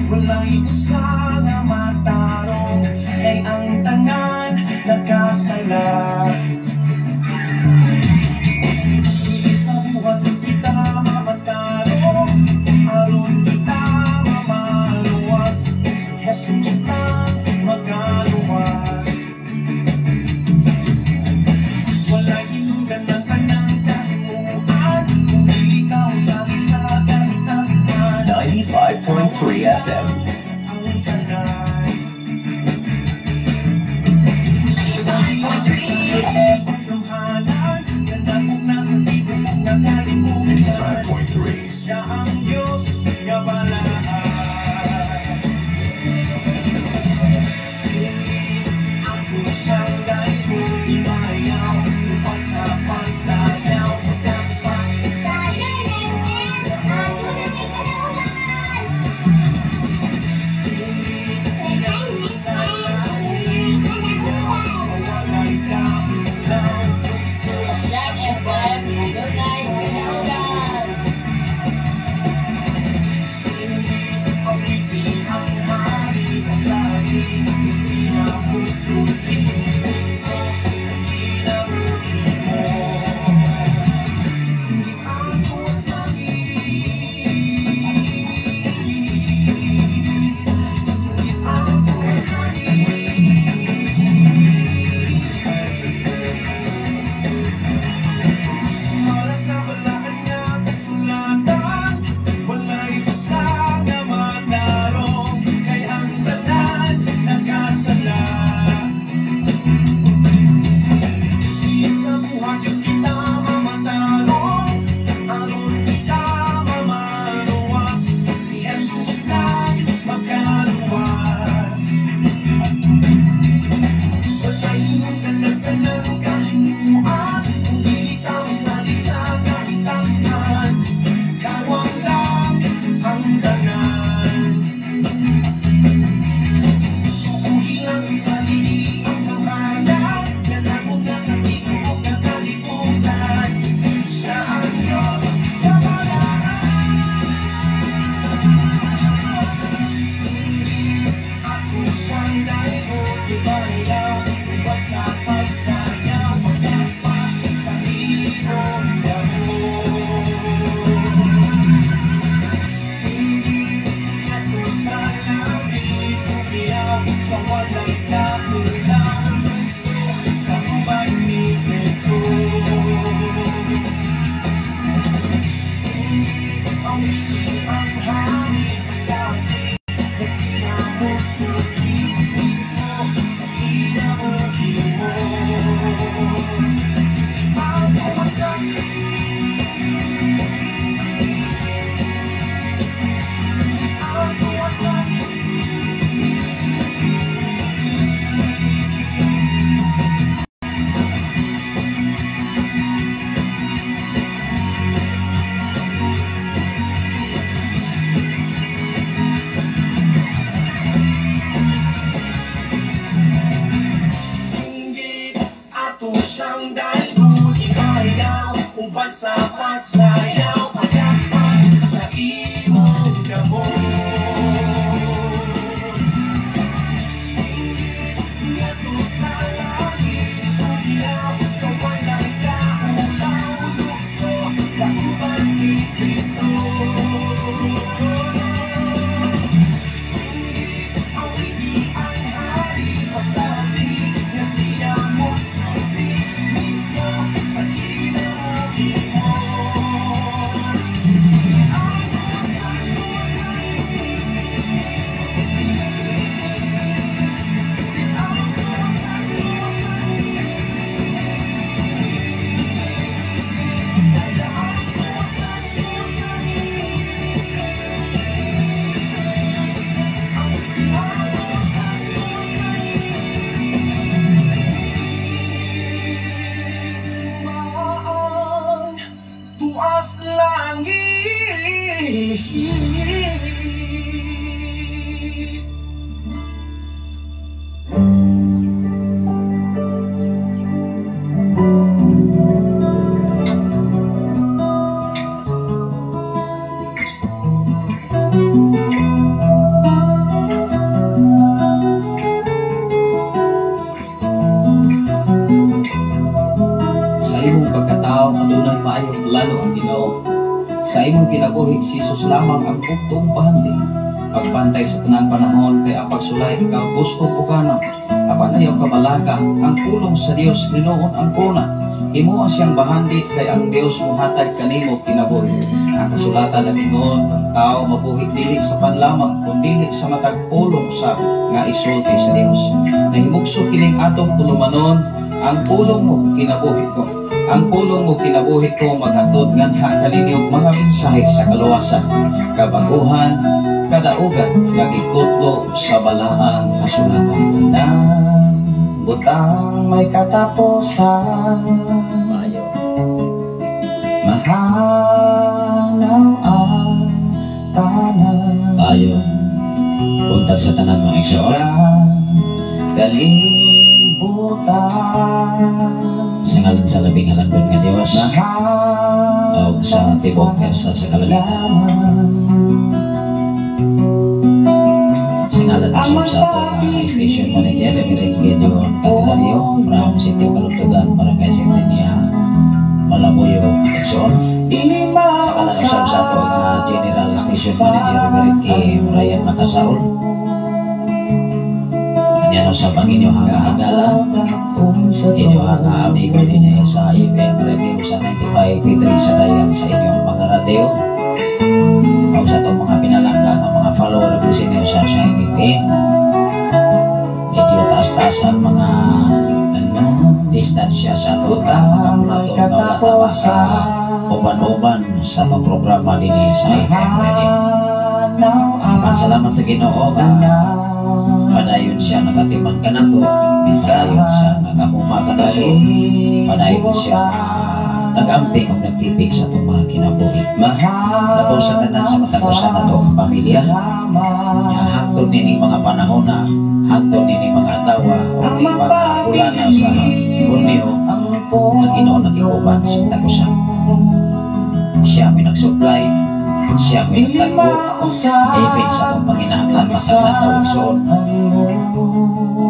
Walay usa nga matarong, kay ang tanan nagkasala. Sa buhat kita mamatarong, aron kita mamaluwas, si Jesus lang magaluwas. Walay hinungdan ng tanang kahimuan kung dili ka mosalig sa kahitasan. 95.3 FM. Ang tanan. 95.3. Gamhanan, ganapog na sa tibuok nga kalibutan. 95.3. Siya ang Diyos nga balaan. Ako siyang daygon ibayaw, upang sa pagsayaw, pagkapa. Sa Shine FM, adunay kadaugan. Sa Shine FM, adunay kadaugan. Sa walay kaulaw, lukso. Shine FM, adunay kadaugan. Awitin ang hari kasabi, isinapusuki mismo sa kinabuhi mo. Singit ang tuwas langit, singit ang tuwas langit. Mala sa balaan nga kasulatan, walay usa nga matarong, kay ang tanan nagkasala. Sa buhat yung kita mamatarong, aron kita mamaluwas, si Jesus lang magkaluwas. Walay hinungdan ng tanang kahimuan kung dili ka mosalig sa kahitasan. Kawang lang ang tanan. Sukuhin ang sarili ang gamhanan, nanakot na sa tibuok nga kalibutan. Siya ang Diyos nga balaan. Ako siyang daygon ibayaw, upang sa pagsayaw, pagkapa sa imong gahom. Singit ngadto sa langit, umiyaw sa walay kaulaw, lukso kauban ni Kristo. Singit awitin ang hari kasabi, na sinamusuki mismo sa kinabuhi mo. Singit ang tuwas langit, singit ang tuwas langit. Singgit ato siyang daygon ibayaw, uban sa pagsayaw, pagkapa sa imong kamot. Singgit ngadto sa langit, umiyaw sa walay kaulaw, lukso kauban ni Kristo. Singit awitin ang hari pasabi, nga siya mosulti mismo sa kinabuhi mo. Sa imong kinabuhi, si Jesus lamang ang buktong bahandi. Pagbantay sa tanang panahon kay ang pagsulay ikaw gusto puganaw. Apan ayaw kabalaka, ang pulong sa Dios hinuon ang kuna. Himoa siyang bahandi kay ang Dios muhatag kanimo kinabuhi. Ang kasulatan nag-ingon, ang tao mabuhi dili sa pan lamang kundi sa matag pulong sa nga isulti sa Dios. Nahimugso kining atong tulumanon, ang pulong mo kinabuhi ko. Ang pulong mo kinabuhi ko maghatod nganha kaninyo mga mensahe sa kaluwasan, kabaguhan, kadaugan nga gikutlo sa balaang kasulatan. Tanang butang may katapusan. Maayo. Mahanaw ang tanan. Maayo. Buntag sa tanan, mga igsoon. Sa kalibutan. Sa ngalan sa labing halangdon nga Dios Mahanaw og sa tibuok pwersa sa kalangitan. Sa ngalan usab sa atong station manager, Reverend Gideon Candelario from Sitio Kalugtugan, Barangay Sentenia, Malabuyo, igsoon. Dili Sa ngalan usab sa atong General Station Manager, Reverend K. Ryan Macasaul. Anya usab ang inyong higala, inyong amigo dinhi sa FM Radio sa 95.3 sa dayan sa inyong mga radyo. O sa atong mga pinalangga nga mga follower ug listener sa Shine FM. Medyo taas-taas ang mga distansya sa ato mga mulato nga wala ta maka uban-uban sa atong programa dinhi sa FM Radio. Apan salamat sa Ginoo nga padayon siya nagatiman kanato, padayon siya nagahuma kanato, padayon siya nagamping o nagtipig sa atong mga kinabuhi. Labaw sa tanan sa matag usa nato ka pamilya, nga hangtod nining mga panahon na, hangtod nining mga adlaw o ning mga bulana sa Hunyo, ang Ginoo nakiuban sa matag usa. Siya may nag-supply, siya may nagtagbo, even sa atong panginahanglan matag igsoon,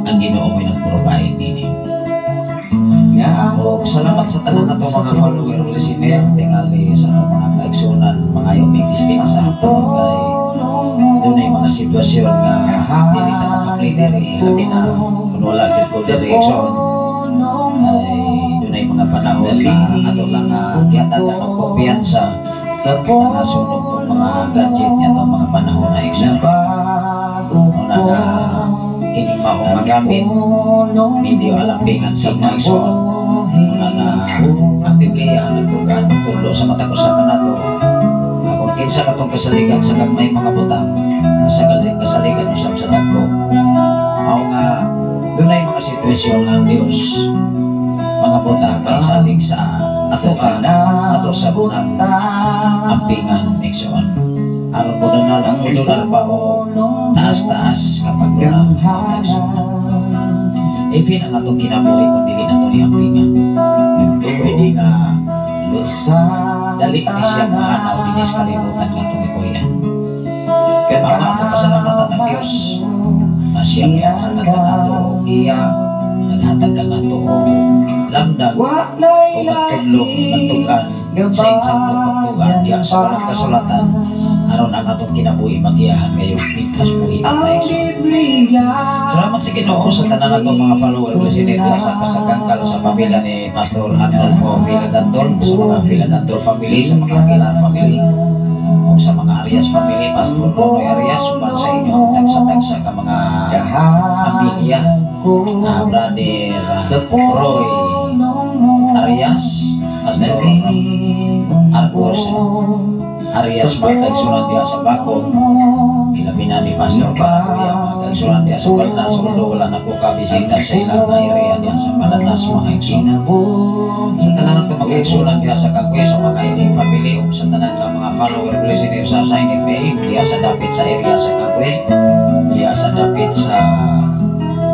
ang Ginoo may nag-provide nini. O salamat sa tanan nato mga follower o listener, tingali sa atong mga kaigsunan, mga yung dispensa tungod kay dunay mga sitwasyon nga dili ta maka-play diri, labi na kung wala gyud ko diri, igsoon, ay dunay mga panahon na ato lang gihatagan og kumpiyansa nga nasunog tong mga gadget niya tong mga panahon na, igsoon. Una nga kining mao nga gamit medyo alampingan sa mga igsoon. Una nga ang Biblia ang nagtugan nagtulo sa matag usa kanato nga kung kinsa katong kasaligan sa gagmay mga butang, kasaligan usab sa dagko. Mao nga dunay mga sitwasyon nga ang Dios mga butang may salig sa ato ka ato sa bunang ampingan, igsoon, aron mo ang modular pa o taas-taas kapag lunar, mga igsoon. Even ang atong kinabuhi, kung dili nato ni ampingan, pwede nga dali ni siya mahanaw dinhi sa kalibutan nga atong gibuhian. Mao nga atong pasalamatan ng Dios na siya may naghatag kanato og giya, naghatag kanato og lamdag o nagtudlo, nagtugan sa eksaktong pagtugan diya sa walang kasulatan aron ang atong kinabuhi magiyahan kayo mintras buhi pa tayo. Salamat sa Ginoo sa tanan natong mga follower ug listener diha sa kasagkangkal sa pamilya ni Pastor Arnolfo Villagantol, sa mga Villagantol family, sa mga Aguilar family, ug sa mga Arias family, Pastor Nonoy Arias, uban sa inyong tagsa-tagsa ka mga pamilya, Brother Roy Arias, Pastor Argos Arias, mga kaigsunan diha sa Bakong, ilabi na ni Pastor Panakuya, mga kaigsunan diha sa Balnas, although wala na ko kabisita sa ilang area diha sa Balanas, mga igsunan. Sa tanan nato mga kaigsunan diha sa Kagwe, sa mga inyong family, ug sa tanan nga mga follower listener sa Sign FA, diha sa dapit sa area sa Kagwe, diha sa dapit sa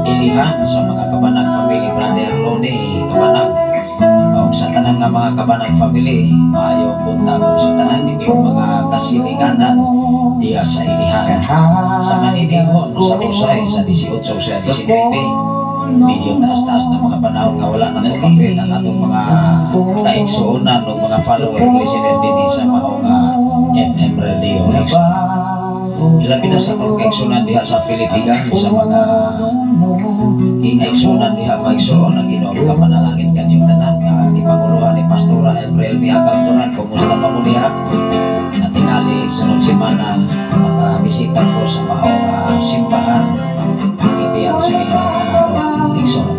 Ilihan, sa mga Kabanag family, Brother Loni Kabanag, ug sa tanan nga mga Kabanag family, maayong buntag, ug sa tanan ninyong mga kasilinganan diha sa Ilihan, sa Maninihon, sa Busay, sa 18 sa 19. Medyo taas-taas na mga panahon nga wala na itong ma-greet ang atong mga kaigsuonan o mga follower, listener din sa mga FM radio. Ilabi na sa atong kaigsuonan diha sa Pilipinas, sa mga kaigsuonan diha, mga igsuon, ang Ginoo makapanalangin kanyong tanan nga gipanguluhan ni Pastora April Miagam Turan. Kumusta pa mo diha? At tingali sunod semana makabisita ko sa maong simbahan. Ipiyan sa Ginoo kanato, igsoon.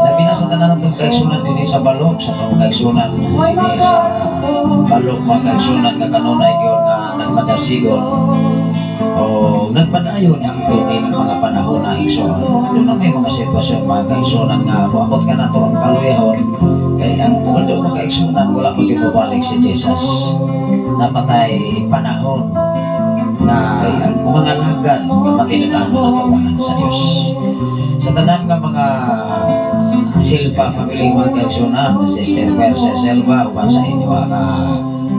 Labi na sa tanan natong kaigsuonan dinhi sa Balog, sa atong kaigsuonan dinhi sa Balog, mga kaigsuonan nga kanunay gyud nga nagpadasigon o nagpadayon ang ining mga panahon na, igsoon. Doon na may mga sitwasyon, mga kaigsuonan, nga moabot ka nato ang kaluyahon kay ang although, mga kaigsuonan, wala pa gibabalik si Jesus. Napatay panahon na mga lagan nga matinatahan na tawahan sa Dios. Sa tanan nga mga Silva family, mga kaigsuonan, si Sister Perse Silva uban sa inyo nga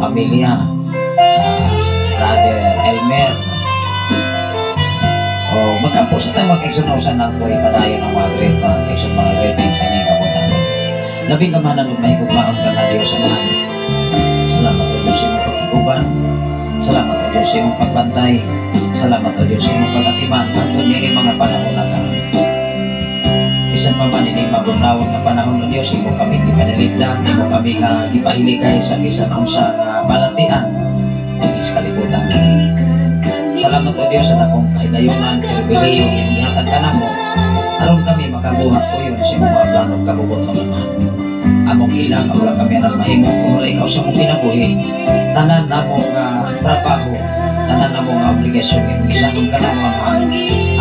pamilya, Brother Elmer, o magkampo sa tayo, mga kaigsuonan, sa nato ipadayon ang mga great, mga kaigsuonan, mga greetings sa inyong kabuntagon. Labing kamahalan ug mahigugmaon ka nga Dios Amahan. Salamat o Diyos sa imong pagkiguban. Salamat o Diyos sa imong pagbantay. Salamat o Diyos sa imong pagatiman hangtod niini mga panahon na karon. Bisan pa man ini mabunawon nga panahon, o Diyos, imo kami gipanalipdan, imo kami nga gipahilikay sa bisan unsa nga balatian dinhi sa kalibutan. Salamat o Diyos sa dakong kahigayunan, pribilehiyo imong gihatag kanamo aron kami makabuhat uyon sa imong mga plano ug kabubut-on, Amahan. Among ilang nga wala kami aral mahimo kung wala ikaw sa among kinabuhi. Tanan namo nga trabaho, tanan namo nga obligasyon imong gisangon kanamo, Amahan.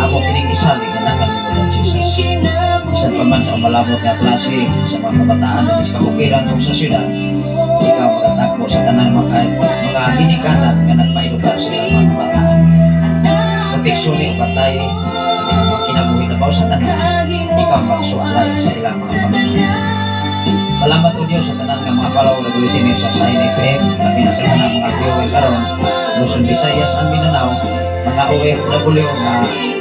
Amo kining isalig nga nakan nimo, Lord Jesus. Bisan pa man sa umalabot nga klase sa mga kabataan dinhi sa kabukiran ug sa syudad, ikaw magatagbo sa tanang mga ginikanan nga nagpaedukar sa ilang mga kabataan. Proteksyon ni batay ang ilang mga kinabuhi labaw sa tanan. Ikaw mag-supply sa ilang mga pamilya. Salamat o Diyos sa tanan nga mga follower ug listener sa Sign FM, labi na sa tanang mga viewer karon, Luzon, Visayas and Mindanao, mga OFW nga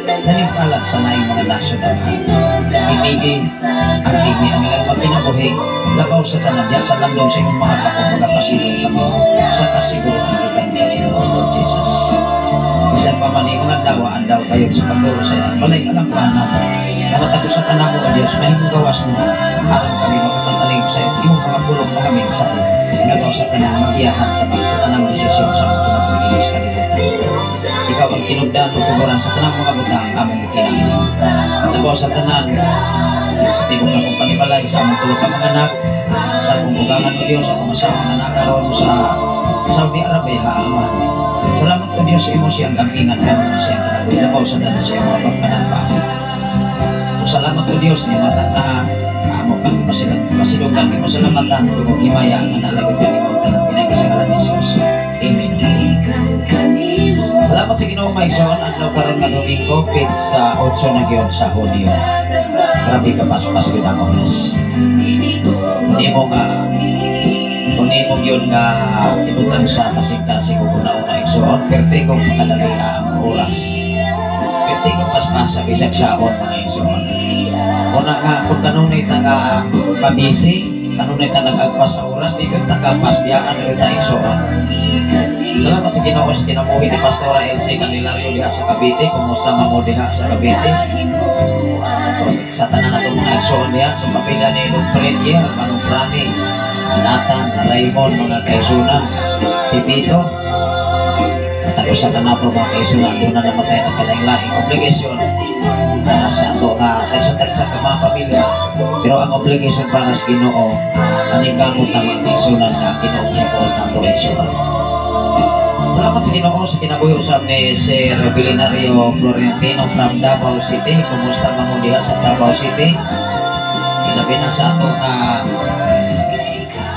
nanimpalag sa laing mga nasyon ang ibigi ang bigi ang ilang mga kinabuhi labaw sa tanan diya sa landong sa imong mga pako. Magapasilong kami sa kasiguruhan gikan kanimo, Lord Jesus. Bisan pa man yung mga dawa andaw kayo sa pagduro sa ilang balay, alam pa nato na matag usa kanamo o Diyos mahimong gawas mo aron kami makapantalig sa imong mga pulong, mga mensahe. Labaw sa tanan, magiyahan kami sa tanang desisyon sa among kinabuhi dinhi sa kalibutan. Ikaw ang kinugdan o tuguran sa tanang mga butang among kinahanglan. Labaw sa tanan, sa tigong akong panimalay, sa among tulo ka mga anak, sa akong bugangan o Diyos, sa akong asawa nga nakaroon sa Saudi Arabia, Amahan. Salamat o Diyos sa imo siyang gampingan kamo siyang kinabuhi. Labaw sa tanan sa iyong mga pagpanalpa. O salamat o Diyos ni mata na amo kang pasilungan pasalamatan tungod himaya nga nalagod kanimo ang tanan pinaagi sa ngalan ni Jesus. Amen. Salamat sa Ginoo, mga igsoon. Adlaw karon nga Domingo, petsa 8 na gyud sa Hunyo. Grabe ka paspas gyud ang oras. Kung imo gyud nga ibutang sa kasing-kasing ug una-una, igsoon, perte kong makadali ang oras. Perte kong paspas sa bisag saon, mga igsoon. Una nga kung kanunay ta nga pabisi, kanunay ta nag-agpas sa oras, di gyud ta kapas biyaan gyud ta, igsoon. Salamat sa Ginoo sa kinabuhi ni Pastora Elsie Candelario diha sa Cavite. Kumusta man mo diha sa Cavite? Sa tanan natong mga igsoon diha sa pamilya ni Don Prenier, Manong Rani, Nathan, Raymond, mga kaigsuonan, Pipito. Tapos sa tanan nato, mga kaigsuonan, doon na namatay ng kalaing-laing obligasyon para sa ato nga tagsa-tagsa ka mga pamilya. Pero ang obligation para sa Ginoo, aning kamot na mga kaigsuonan nga Ginoo himuon nato, igsoon. Salamat sa Ginoo sa kinabuhi usab ni Sir Bilinario Florentino from Davao City. Kumusta man mo diha sa Davao City? Ilabi na sa atong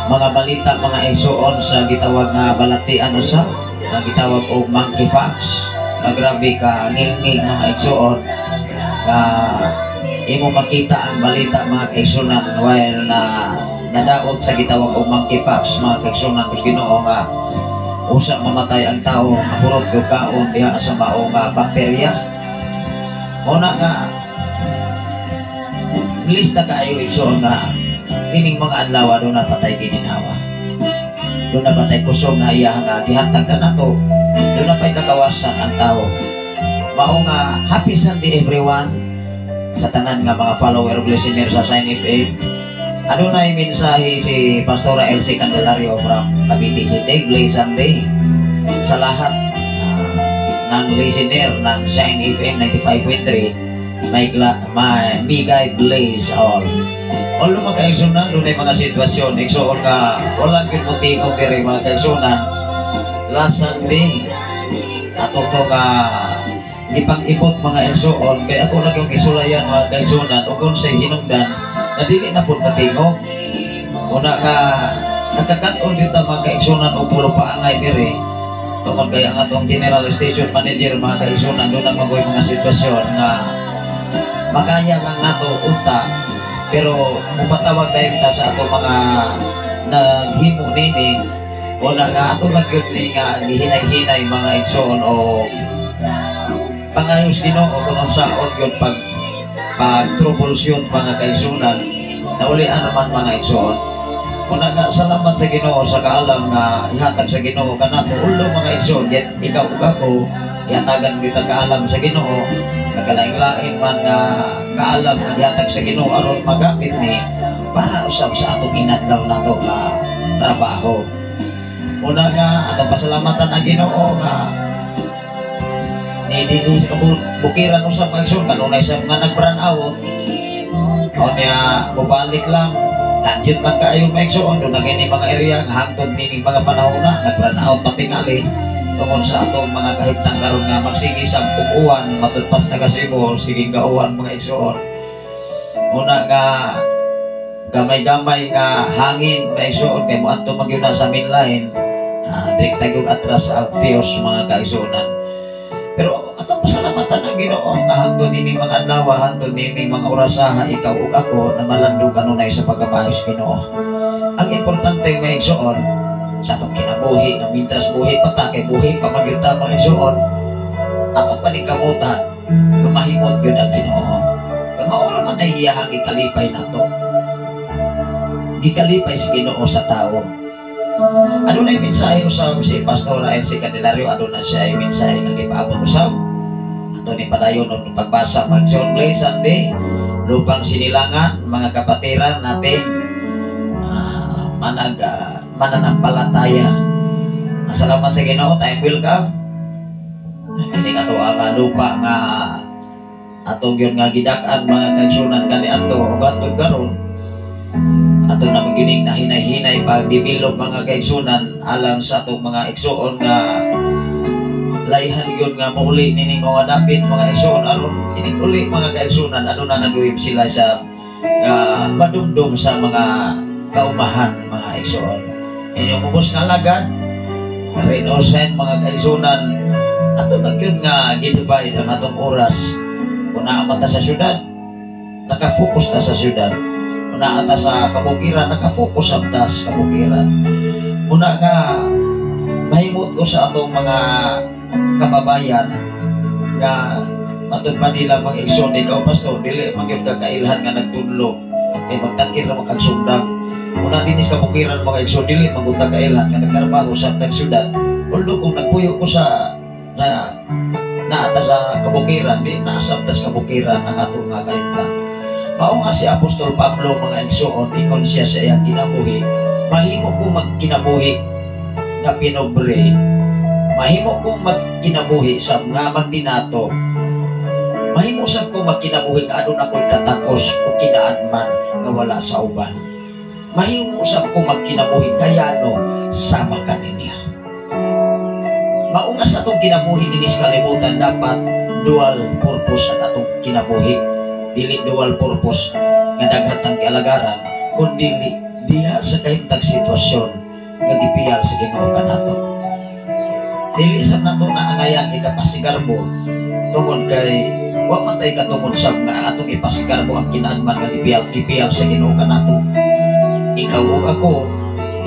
mga balita, mga igsoon, sa gitawag nga balatian usab nga gitawag og monkeypox. Nga grabe ka ngilngig, mga igsoon, nga imo makita ang balita, mga kaigsuonan, while na nadaot sa gitawag og monkeypox, mga kaigsuonan kus Ginoo, nga usa mamatay ang tao mahurot og kaon diha sa mao nga bakterya. Mao na nga Blessed na kaayo, igsoon, nga kining mga adlaw duna pa tay gininhawa. Duna pa tay kusog nga iya nga gihatag kanato. Duna pa'y kagawasan ang tao. Mao nga happy Sunday, everyone, sa tanan nga mga follower ug listener sa Shine FM. Adunay mensahe si Pastora Elsie Candelario from Cavite City. Blessed Sunday sa lahat ng listener ng Shine FM 95.3. May God bless all. Although, mga kaigsunan, dunay mga sitwasyon, igsoon, nga wala gyud mo tingog diri, mga kaigsunan. Last Sunday ato to nga ipang-ibot, mga igsoon, kay ako lang yung gisulayan, mga kaigsunan, ug unsay hinungdan na dili na pud matingog. Una nga nagkakat-on dito, mga kaigsunan, og pulo paangay diri tungod kay ang atong general station manager, mga kaigsunan, duna man goy mga sitwasyon nga makaya lang nato unta, pero mupatawag dayon ta sa atong mga naghimo nini. Una nga ato lang gyud ni nga gihinay-hinay, mga igsoon, o pangayos Ginoo kung unsaon gyud pag pag troubleshoot, mga kaigsunan. Naulian naman, mga igsoon. Una nga salamat sa Ginoo sa kaalam nga ihatag sa Ginoo kanato. Ulo, mga igsoon, yet ikaw ug ako ihatagan kita kaalam sa Ginoo, nagkalain-lain man nga kaalam nga gihatag sa Ginoo aron magamit ni para usab sa atong inadlaw nato nga trabaho. Una nga atong pasalamatan ang Ginoo nga ni dinhi sa bukiran usab, mga igsoon, kanunay sa mga nag-brown out o niya mobalik lang, kanjut lang kaayo, mga igsoon. Duna gani mga area nga hangtod nining mga panahon na nag-brown out patingali tungod sa atong mga kahimtang karon nga magsige sa uwan matud pas taga Cebu, sige gauwan, mga igsoon. Una nga gamay-gamay nga hangin, mga igsoon, kay moadto man gyud na sa mainline, direkta gyud atras ang fuse, mga kaigsuonan. Pero atong pasalamatan ang Ginoo nga hangtod nining mga adlaw, hangtod nining mga orasaha, ikaw ug ako na malandong kanunay sa pagkamaayos Ginoo. Ang importante, mga igsoon, sa atong kinabuhi nga mintras buhi pa ta, kay buhi pa man gyud ta, mga igsoon, atong paningkamutan nga mahimot gyud ang Ginoo. Pero mao ra man ay iyahang gikalipay nato. Gikalipay si Ginoo sa tao. Adunay mensahe usab si Pastor Elsie Candelario, aduna siya ay mensahe nga gipaabot usab. Ato ni padayon og pagbasa, mga igsoon. Blessed Sunday, lupang sinilangan, mga kapatiran natin, manag mananampalataya. Salamat sa Ginoo, time welcome. Kini ato ang lupa nga ato gyud nga gidak-an, mga kaigsunan, kaniadto ug atong karon ato na magining na hinay-hinay pag-develop, mga kaigsunan, alang sa atong mga igsuon nga layhan gyud nga mauli nining mga dapit, mga igsuon, aron inig uli, mga kaigsunan, ano na nag sila sa nga madumdum sa mga kaumahan, mga igsuon. Inyong ubos nga alagad, rain or shine, mga kaigsunan, ato na gyud nga gi-divide ang atong oras. Kung naa ta sa syudad, nakafocus ta sa syudad. Kung naa ta sa kabukiran, nakafocus ta sa kabukiran. Muna nga mahimot ko sa atong mga kababayan nga matud pa nila, mga igsoon, "Ikaw, pastor, dili man gyud ka kailhan nga nagtudlo kay magtakir ra man kag sundang." Una dinhi sa kabukiran, mga igsoon, dili man gud ta kailhan nga nagtrabaho sa tag syudad. Although kung nagpuyo ko sa na naata sa kabukiran, di naasab ta sa kabukiran ang atong nga kahimtang. Mao nga si Apostol Pablo, mga igsoon, ingon siya sa iyang kinabuhi, "Mahimo ko magkinabuhi nga pinobre, mahimo kong magkinabuhi sa nga magdinato, mahimo sab ko magkinabuhi nga aduna ako'y katakos o kinaadman nga wala sa uban. Mahimo sab ko magkinabuhi kayano sama kaninyo." Mao nga sa atong kinabuhi dinhi sa kalibutan, dapat dual purpose ang atong kinabuhi. Dili dual purpose nga daghan tang gialagaran, kundi diha sa kahimtang sitwasyon nga gipiyal sa Ginoo kanato. Dili sa nato na angayan ikapasigarbo tungod kay wa man tay katungod sa nga atong ipasigarbo ang kinaadman nga gipiyal sa Ginoo kanato. Ikaw ug ako,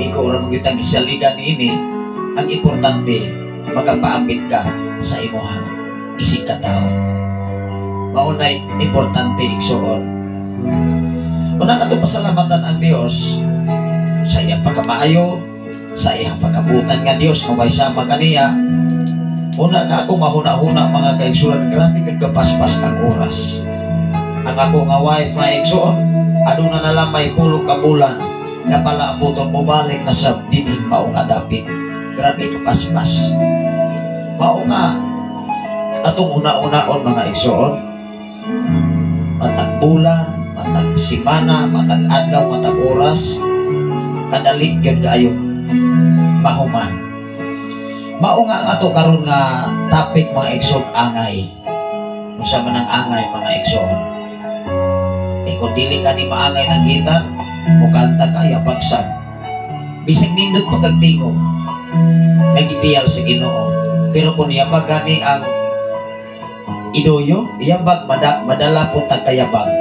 ikaw ra man kitang gisaligan niini. Ang importante, makapaambit ka sa imuhang isig ka tao. Mao nay importante, igsoon. Unang ato pasalamatan ang Dios sa iyang pagkamaayo, sa iyang pagkabutan nga Dios nga may sama kaniya. Una nga ako mahuna-huna, mga kaigsunan, grabe kag kapaspas ang oras. Ang ako nga wife nga igsuon, aduna na lang may 10 ka bulan nga pala ang buton mobalik na sa dinhing mao nga dapit. Grabe kapaspas. Mao nga atong una-unaon, mga igsuon, matag bulan, matag simana, matag adlaw, matag oras, kadali gyud kaayo mahuman. Mao nga ang ato karon nga topic, mga igsoon, angay. Unsa man ang angay, mga igsoon? Eh, kung dili ka ni maangay ng gitar, mukanta ka, yabag sab. Bisag nindot pa kag tingog, nga gipiyal sa Ginoo. Pero kung yabag gani ang idoyo, yabag, madala po tag kayabag.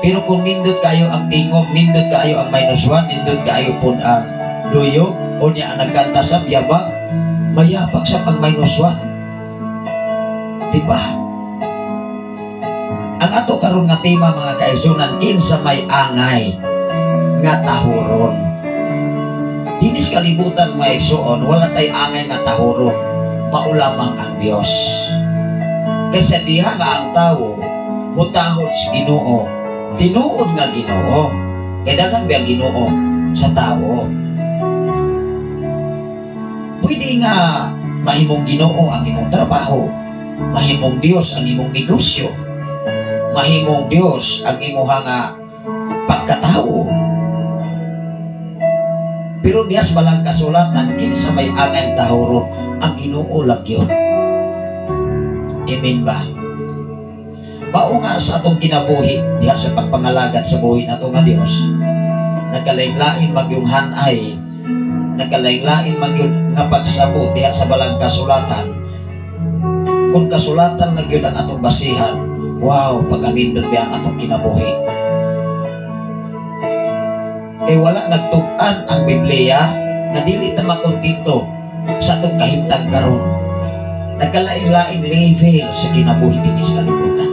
Pero kung nindot kayo ang tingog, nindot kayo ang -1, nindot kayo po ang duyo, o niya ang nagkanta sa yabag, mayabag sa pang -1. Diba? Ang ato karon nga tema, mga kaigsunan, kinsa may angay nga tahuron. Dinis kalibutan, mga igsuon, wala tay angay nga tahuron, mao lamang ang Dios. Kaysa diha nga ang tawo mutahod sa Ginoo, tinuod nga Ginoo. Kay daghan ba ang Ginoo sa tawo? Pwede nga mahimong Ginoo ang imong trabaho, mahimong Dios ang imong negosyo, mahimong Dios ang imong nga pagkatao. Pero diha sa balang kasulatan, kinsa may angay tahuron? Ang Ginoo lang yun. Amen ba? Mao nga sa atong kinabuhi, diha sa pagpangalagad sa buhi nato nga Dios, nagkalain-lain magyung hanay, nagkalain-lain magyud nga pagsabot diha sa balang kasulatan. Kung kasulatan na gyud ang atong basihan, wow, pagkanindot ba ang atong kinabuhi. Kay wala nagtug-an ang Biblia nga dili ta makontento sa atong kahimtang karon. Nagkalain-lain level sa kinabuhi dinhi sa kalibutan.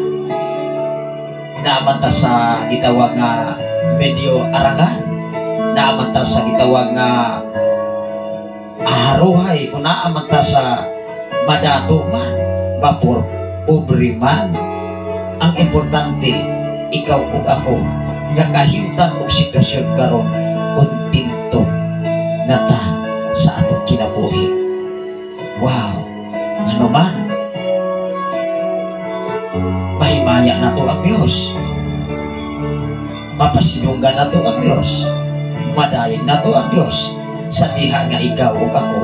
Naaman ta sa gitawag nga medyo arangan, naaman ta sa gitawag nga aharuhay, kung naaman ta sa madato man, mapor, pobre man. Ang importante, ikaw ug ako nga kahimtang og sitwasyon karon, kontento na ta sa atong kinabuhi. Wow, ano man, mahimaya na to ang Diyos, mapasinunggan na to ang Diyos, madayeg na to ang Diyos sa diha nga ikaw ug ako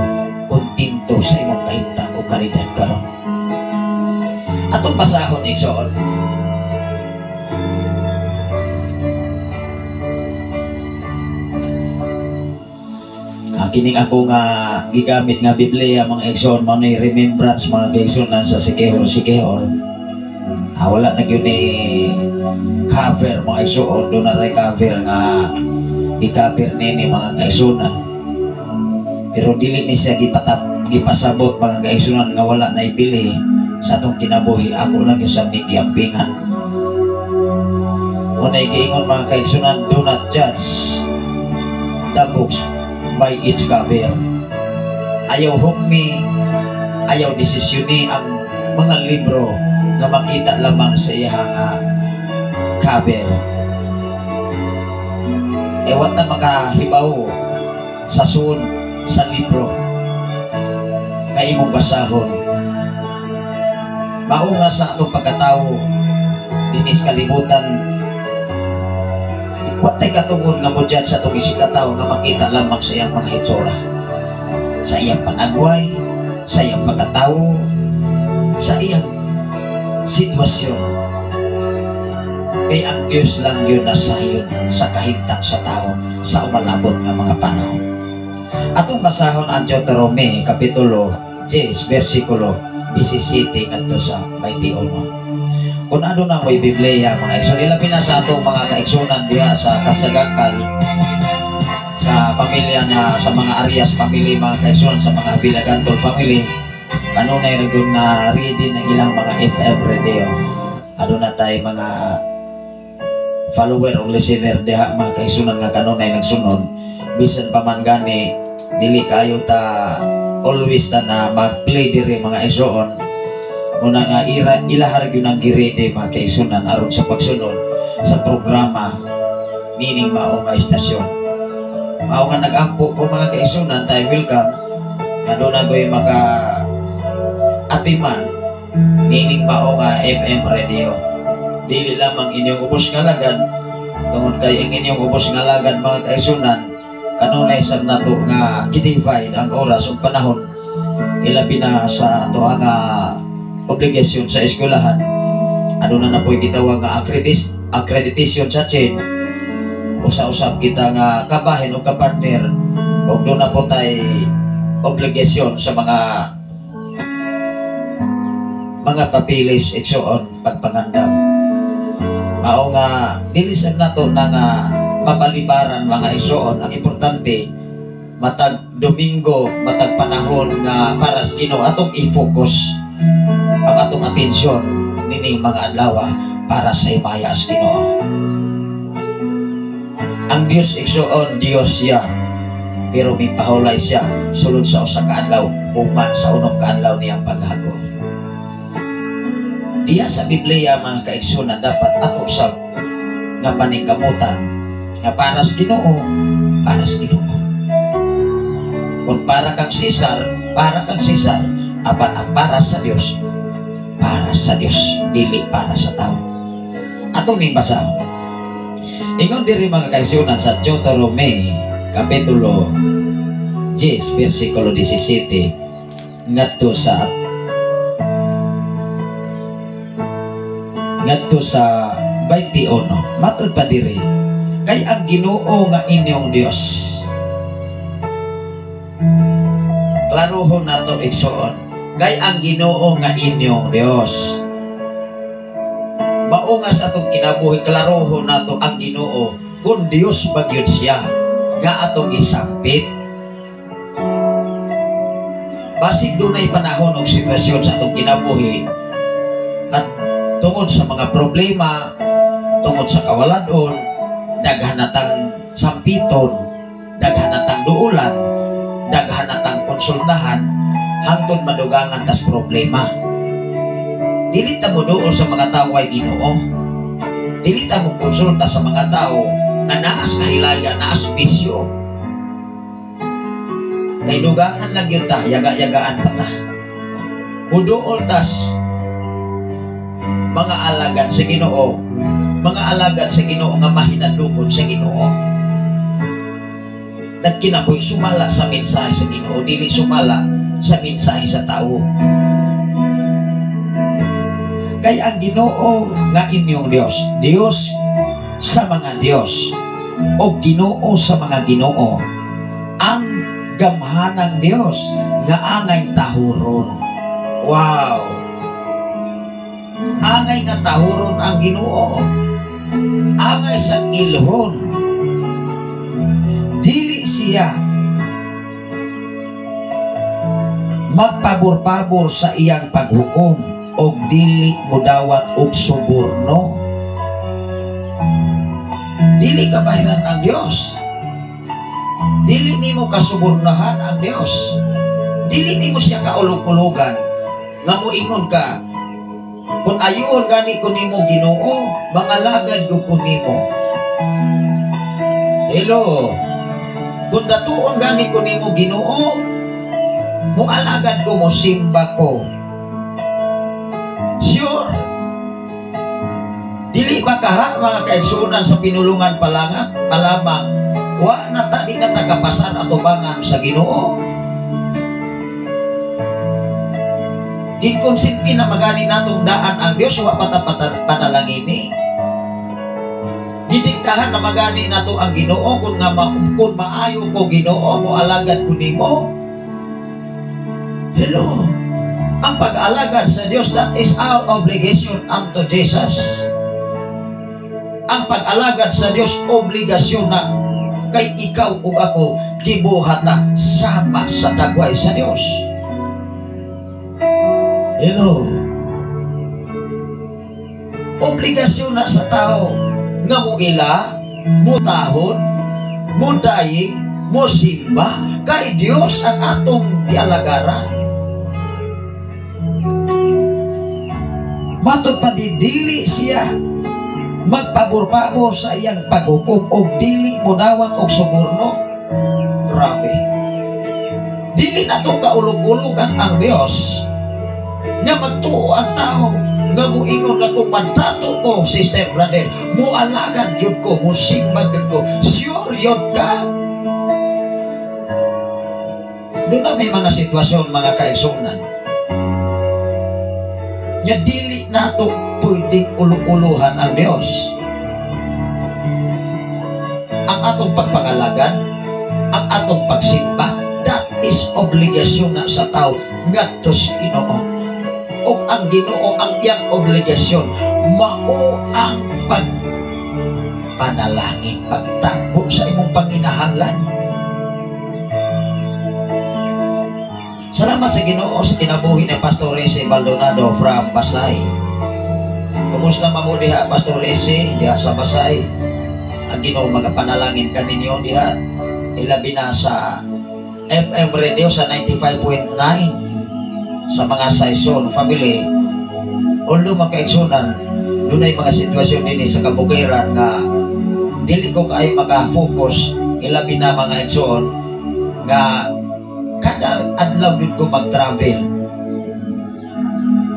kontento sa imong kahimtang o kalidad karon. Atong basahon, igsoon. Kining ako nga gigamit nga Biblia, mga igsoon, mao ni remembrance, mga igsoon, sa Sikihor Sikihor. Wala na gyud ni cover, mga igsoon, do na ray cover nga i-cover nini, mga kaigsunan. Pero dili ni siya gipasabot, mga kaigsunan, nga wala na ibili sa atong kinabuhi. Ako lang gyud sa giampingan. Unay giingon, mga kaigsunan, do not judge the books by its cover. Ayaw hukmi, ayaw desisyoni ang mga libro nga makita lamang sa iya nga cover. Ewat na makahibaw sa suod sa libro nga imong basahon. Mao nga sa atong pagkatawo dinis kalibutan, wa tay katungod nga mo judge sa atong isip katawo nga makita lamang sa iyang mga hitsura, sa iyang panagway, sa iyang pagkatawo, sa iyang sitwasyon. Kay ang Diyos lang yun nasayon sa kahimtang sa tao sa umalabot nga mga panahon. Atong basahon ang Deuteronomy Kapitulo 10, versikulo 17 ngadto sa 21. Kung ano na mo'y Biblia, mga igsoon, ilabi na sa atong mga kaigsunan diha sa Kasagakal, sa pamilya na sa mga Arias family, mga kaigsunan, sa mga Villagantol family, kanunay ra gyud na ready ng ilang mga FM radio. Aduna tay mga follower o listener diha, mga kaigsunan, nga kanunay nagsunod bisan pa man gani dili kayo ta always ta na mag-play diri, mga igsoon. Muna nga ira ilahar gyud ang girede, mga kaigsunan, aron sa pagsunod sa programa nining mao nga istasyon. Mao nga nag-ampo ko, mga kaigsunan, tayo welcome kaduna ko'y maka atiman nining mao nga FM radio. Dili lamang inyong ubos nga lagad, tungod kay ang inyong ubos nga lagad, mga kaigsunan, kanunay sab nato nga gi-divide ang oras ug panahon, ilabi na sa ato nga obligasyon sa eskwelahan. Aduna na po'y gitawag nga accreditation sa chain. Usa-usab kita nga kabahin o kapartner ug doon na po tay obligasyon sa mga papilis, igsoon, pagpangandam. Mao nga dili sad nato na nga mabalibaran, mga igsoon. Ang importante, matag Domingo, matag panahon nga para sa Ginoo, atong i-focus ang atong atensyon nining mga adlaw para sa himaya sa Ginoo. Ang Dios, igsoon, Dios siya, pero mipahulay siya sulod sa usa ka adlaw human sa 6 ka adlaw niyang paghago. Diya sa Biblia, mga kaigsunan, dapat ato sa nga paningkamutan nga para sa Ginoo, para sa Ginoo. Kung para kang Cesar, para kang Cesar, apan ang para sa Dios, para sa Dios, dili para sa tao. Ato ning basahon. Ingon diri, mga kaigsunan, sa Deuteronomy kapitulo 10 versikulo 17 ngadto sa 21. Matud pa diri, kay ang Ginoo nga inyong Dios. Klarohon nato, igsoon. Kay ang Ginoo nga inyong Dios. Mao nga sa atong kinabuhi, klarohon nato ang Ginoo kung Dios ba gyud siya nga atong gisampit. Basig dunay panahon og sitwasyon sa atong kinabuhi at tungod sa mga problema, tungod sa kawaladon, daghan natang sampiton, daghan natang duulan, daghan natang konsultahan, hangtod madugangan tas problema. Dili ta mo duol sa mga tao ay Ginoo. Dili ta mo konsulta sa mga tao nga naas kahilaya, naas bisyo. Kay dugangan lang yun ta, yaga-yagaan pa ta. Muduol tas mga alagad sa Ginoo, mga alagad sa Ginoo nga mahinadlokon sa Ginoo. Nagkinabuhi sumala sa mensahe sa Ginoo, dili sumala sa mensahe sa tao. Kay ang Ginoo nga inyong Dios, Dios sa mga Dios, o Ginoo sa mga Ginoo, ang gamhanang Dios nga angay tahuron. Wow! Angay nga tahuron ang Ginoo. Angay sa ilhon. Dili siya magpabor-pabor sa iyang paghukom og dili modawat og suborno. Dili kabahiran ang Dios. Dili nimo kasubornahan ang Dios. Dili nimo siya kaulog-ulogan nga moingon ka, "Kung ayuhon gani ko nimo, Ginoo, mangalagad ko nimo." Hello. "Kung datuon gani ko nimo, Ginoo, moalagad ko, mo simba ko." Sure. Dili ba kaha, mga kaigsunan, sa pinulungan pa lamang, wa na ta, di na ta kapasan atubangan sa Ginoo? Gikonsinti na magani natong daan ang Dios, wa pa ta panalangini. Gidiktahan na magani nato ang Ginoo kung maayo ko, Ginoo, mo alagad ko nimo. Hello. Ang pag-alagad sa Dios, that is our obligation unto Jesus. Ang pag-alagad sa Dios, obligasyon na kay ikaw ug ako gibuhata sama sa dagway sa Dios. Hello. Obligasyon na sa tao Nga muila, mutahod, mudayig, mosimba kay Dios ang atong gialagaran. Matod pa di dili siya magpabor-pabor sa iyang paghukom og dili modawat og suborno. Grabe. Dili nato kaulog-ulogan ang Dios nga magtuo ang tao nga muingon nga kung mandato ko, sister, brother, mualagad gyud ko, musimba gyud ko, sure yun ka. Doon na may mga sitwasyon, mga kaigsunan, nga dili nato pwedeng ulo-uluhan ang Dios. Ang atong pagpangalagan, ang atong pagsimba, that is obligasyon na sa tao ngadto sa Ginoo. Ug ang Ginoo ang iyang obligasyon mao ang pagpanalangin, pagtakbo sa imong panginahanglan. Salamat sa Ginoo sa kinabuhi ni Pastor Rese Baldonado from Pasay. Kumusta man mo diha, Pastor Rese, diha sa Pasay? Ang Ginoo magapanalangin kaninyo diha, ilabi na sa FM radio sa 95.9 sa mga Saison family. Although makaigsunan, dunay mga sitwasyon dinhi sa kabukiran nga dili ko kaayo maka-focus, ilabi na mga igsoon nga kada adlaw gyud ko mag-travel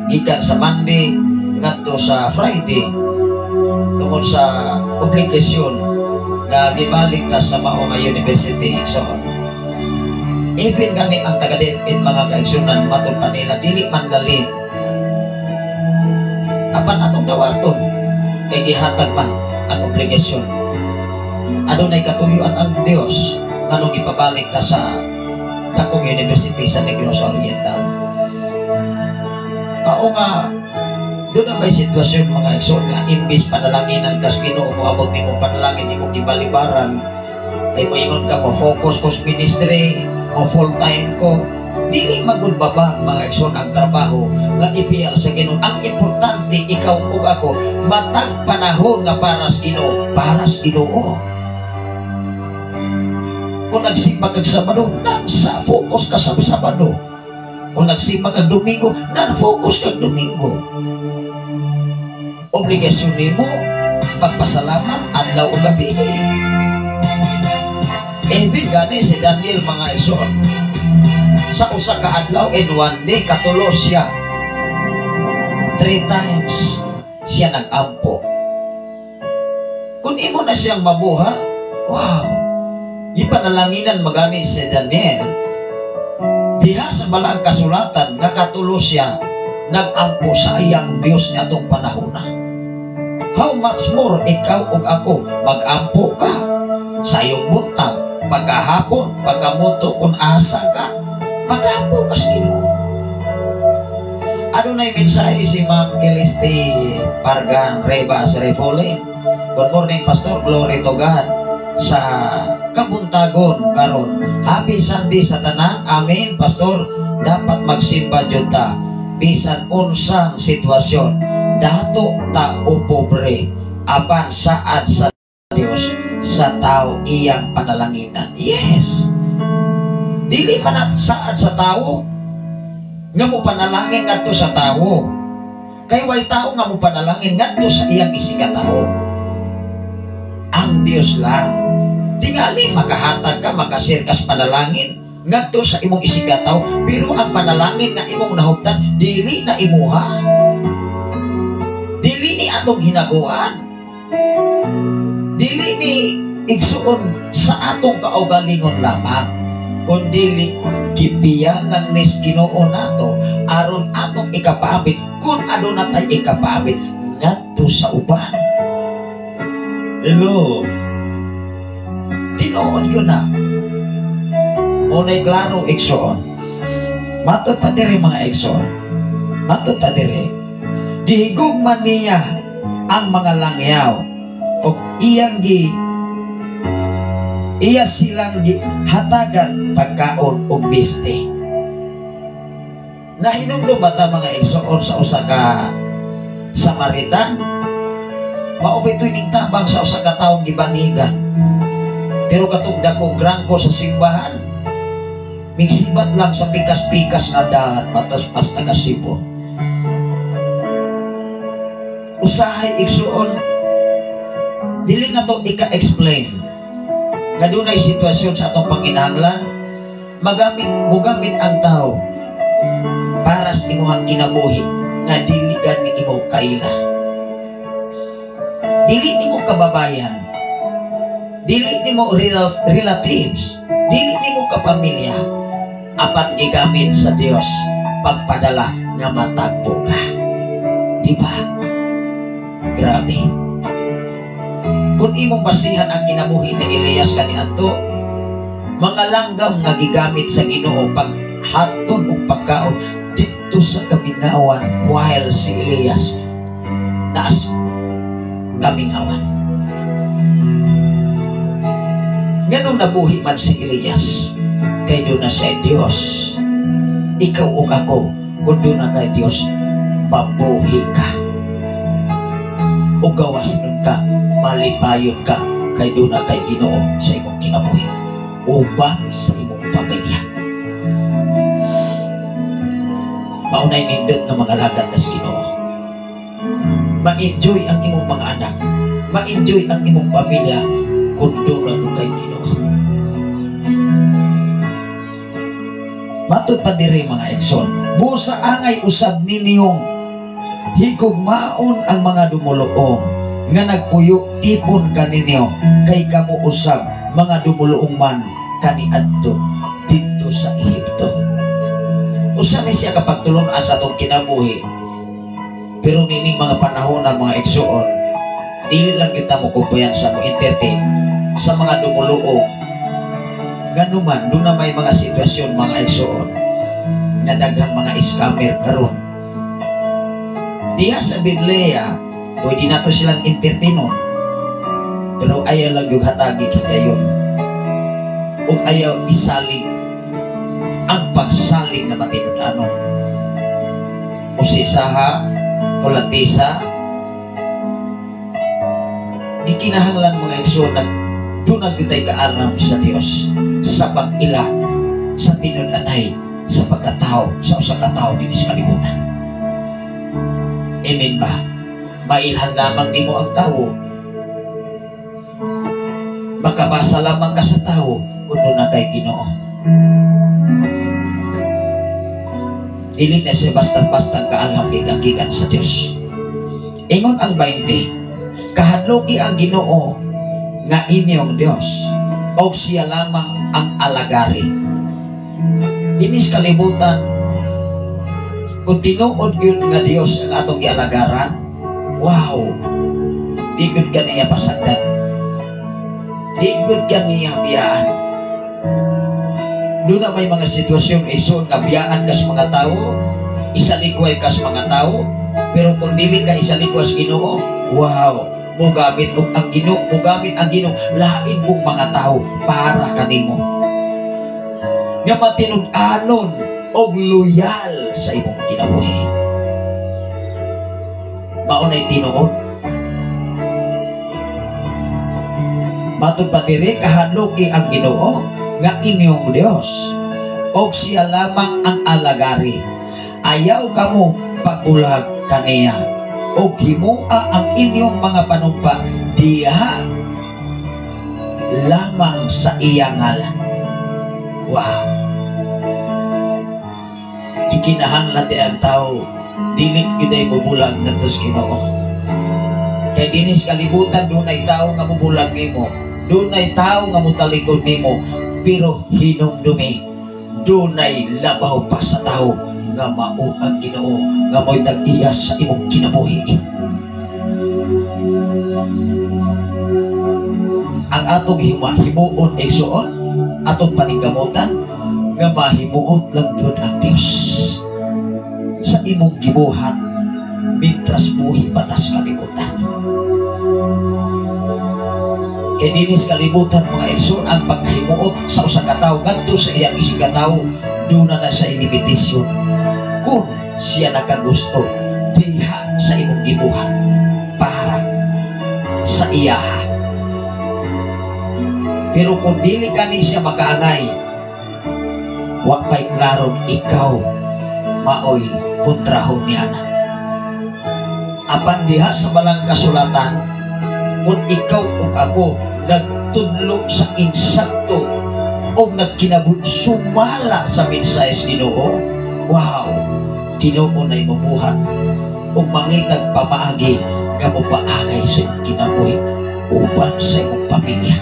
gikan sa Monday ngadto sa Friday tungod sa obligasyon nga gibalik ta sa mao nga university, igsoon. Even gani ang taga-DepEd, mga kaigsunan, matod pa nila dili man lalim, apan atong dawaton kay gihatag man ang obligasyon. Adunay katuyuan ang Dios nganong ipabalik ta sa dakong university sa Negros Oriental. Mao nga doon na may sitwasyon, mga igsoon, nga imbis panalanginan kas Ginoo, moabot nimo panalangin imong gibalibaran kay moingon ka mo focus ko sa ministry, mo full time ko. Dili magud baba, mga igsoon, ang trabaho nga ipiyal sa Ginoo. Ang importante, ikaw ug ako matag panahon nga para sa Ginoo, para sa Ginoo. Kung nagsimba kag Sabado, nasa focus ka sa Sabado. Kung nagsimba kag Domingo, nan-focus kag Domingo. Obligasyon nimo pagpasalamat adlaw ug gabi. Even gani si Daniel, mga igsoon, sa usa ka adlaw, in one day, katulo siya, 3 times siya nag-ampo. Kung imo na siyang mabuhat, wow, ipanalanginan magani si Daniel diha sa balang kasulatan nga katulo siya nag-ampo sa iyang Dios niadtong panahona. How much more ikaw ug ako, mag-ampo ka sa iyong buntag, pagkahapon, pagkamuto, kung asa ka, mag-ampo ka sa Ginoo. Ano na yung mensahe si Ma'am Celeste Pargan Rebas Refolin? Good morning, Pastor. Glory to God. Sa kabuntagon karon. Happy Sunday sa tanan. Amen, Pastor. Dapat magsimba jud ta bisan unsang sitwasyon. Dato ta o pobre, apan saad sa Dios sa tao iyang panalanginan. Yes. Dili man at saad sa tao nga mo panalangin ngadto sa tao. Kay way tao nga mo panalangin ngadto sa iyang isigkatawo. Ang Dios lang. Tingali makahatag ka, makasir kas panalangin ngadto sa imong isigkatawo, pero ang panalangin nga imong nahuptan dili na imuha. Dili ni atong hinaguan. Dili ni igsuon sa atong kaugalingon lamang, kundi gipiya lang nis Ginoo nato aron atong ikapaamit kung aduna tay ikapaamit ngadto sa uban. Hello. Tinuod yun na. Muna'y klaro, igsoon. Matod pa diri, mga igsoon. Matod pa diri. Gihigugma niya ang mga langyaw og iyang gi iya silang gihatagan pagkaon og biste. Nahinumdum ba ta, mga igsoon, sa usa ka Samaritan Mao ba ito'y tabang sa usa ka taong gibanigan? Pero katong dakong grangko sa simbahan, migsibat lang sa pikas-pikas nga dahan matas pas taga Cebu. Usahay, igsuon, dili na to ika-explain nga dunay sitwasyon sa atong panginahanglan, magamit, mugamit ang tao para sa imuhang kinabuhi nga dili gani imo kaila, dili nimo kababayan, dili nimo relatives, dili nimo kapamilya, apan gigamit sa Dios pagpadala nga matagpo ka. Di ba? Grabe. Kung imong basihan ang kinabuhi ni Elias kaniadto, mga langgam nga gigamit sa Ginoo pag hatod og pagkaon dito sa kamingawan while si Elias naas kamingawan. Nganong nabuhi man si Elias? Kay duna siya Dios. Ikaw ug ako, kung duna kay Dios, mabuhi ka. O gawas nun ka, malipayon ka, kay duna kay Ginoo sa imong kinabuhi uban sa imong pamilya. Maunay nindot nga mga lagat sa Ginoo. Ma-enjoy ang imong mga anak, ma-enjoy ang imong pamilya kung duna ko kay Ginoo. Matud pa diri, mga igsoon, busa angay usab ninyong higugmaon ang mga dumuluong nga nagpuyo tipon kaninyo, kay kamo usab mga dumuluong man kaniadto didto sa Ehipto. Usa ni siya kapagtulun-an sa atong kinabuhi. Pero nining mga panahon ng mga igsoon, dili lang kita mo kumpiyansa, mo entertain sa mga dumuluong. Ganuman, doon na may mga sitwasyon, mga igsoon, nga daghang mga scammer karon. Diha sa Biblia, pwede nato silang entertainon. Pero ayaw lang yung hatagi kita yun. O ayaw isalig ang pagsalig na matinud-anon. O sisaha, o latisa, di kinahanglan, mga igsoon, na doon nagkita'y kaalam sa Dios sa pag-ila sa tinud-anay sa pagkatao sa usa ka tawo dinhi sa kalibutan. Amen ba? Mailhan lamang nimo ang tao. Makabasa lamang ka sa tao kung duna kay Ginoo. Dili na siya basta-basta kaalam gikan sa Dios. Ingon ang 20, kahadloki ang Ginoo nga inyong Dios og siya lamang ang alagari. Dinis kalibutan, kung tinuod yun nga Dios ang atong gialagaran, wow, di gud ka niya pasagdan, di gud ka niya biyaan. Doon na may mga sitwasyon ison nga biyaan ka sa mga tao, isalikway ka sa mga tao, pero kung dili ka isalikway sa Ginoo, wow, mugamit og ang Ginoo, mugamit ang Ginoo lain mong mga tao para kanimo. Nga matinud-anon og loyal sa imong kinabuhi. Mao nay tinuod. Matud pa diri, kahadloki ang Ginoo nga inyong Dios og siya lamang ang alagari. Ayaw kamo pagbulag kaniya og himua ang inyong mga panumpa diha lamang sa iyang ngalan. Wow. Gikinahanglan di ang tao dili gyud ay mubulag ngadto sa Ginoo. Kay dinhi sa kalibutan dunay tawo nga mubulag nimo, dunay tawo nga motalikod nimo, pero hinumdumi dunay labaw pa sa tawo nga mao ang Ginoo nga mo'y tag-iya sa imong kinabuhi. Ang atong himuon igsoon, atong paningkamutan nga mahimuot lang gyud ang Dios sa imong gibuhat mintras buhi batas kalibutan. Kay dinis kalibutan, mga igsoon, ang pagkahimuot sa usa ka tawo ngadto sa iyang isig ka tawo, duna na sa limitasyon. Kung siya nakagusto diha sa imong gibuhat para sa iyaha. Pero kung dili kani siya makaangay, wa pa'y klarong ikaw maoy kontrahon niya na. Apan diha sa balang kasulatan, kung ikaw ug ako nagtudlo sa insakto o nagkinabuhi sumala sa mensahe sa Ginoo, wow, Ginoo na'y mabuhat ug mangitag pamaagi nga mopaangay sa imong kinabuhi uban sa imong pamilya.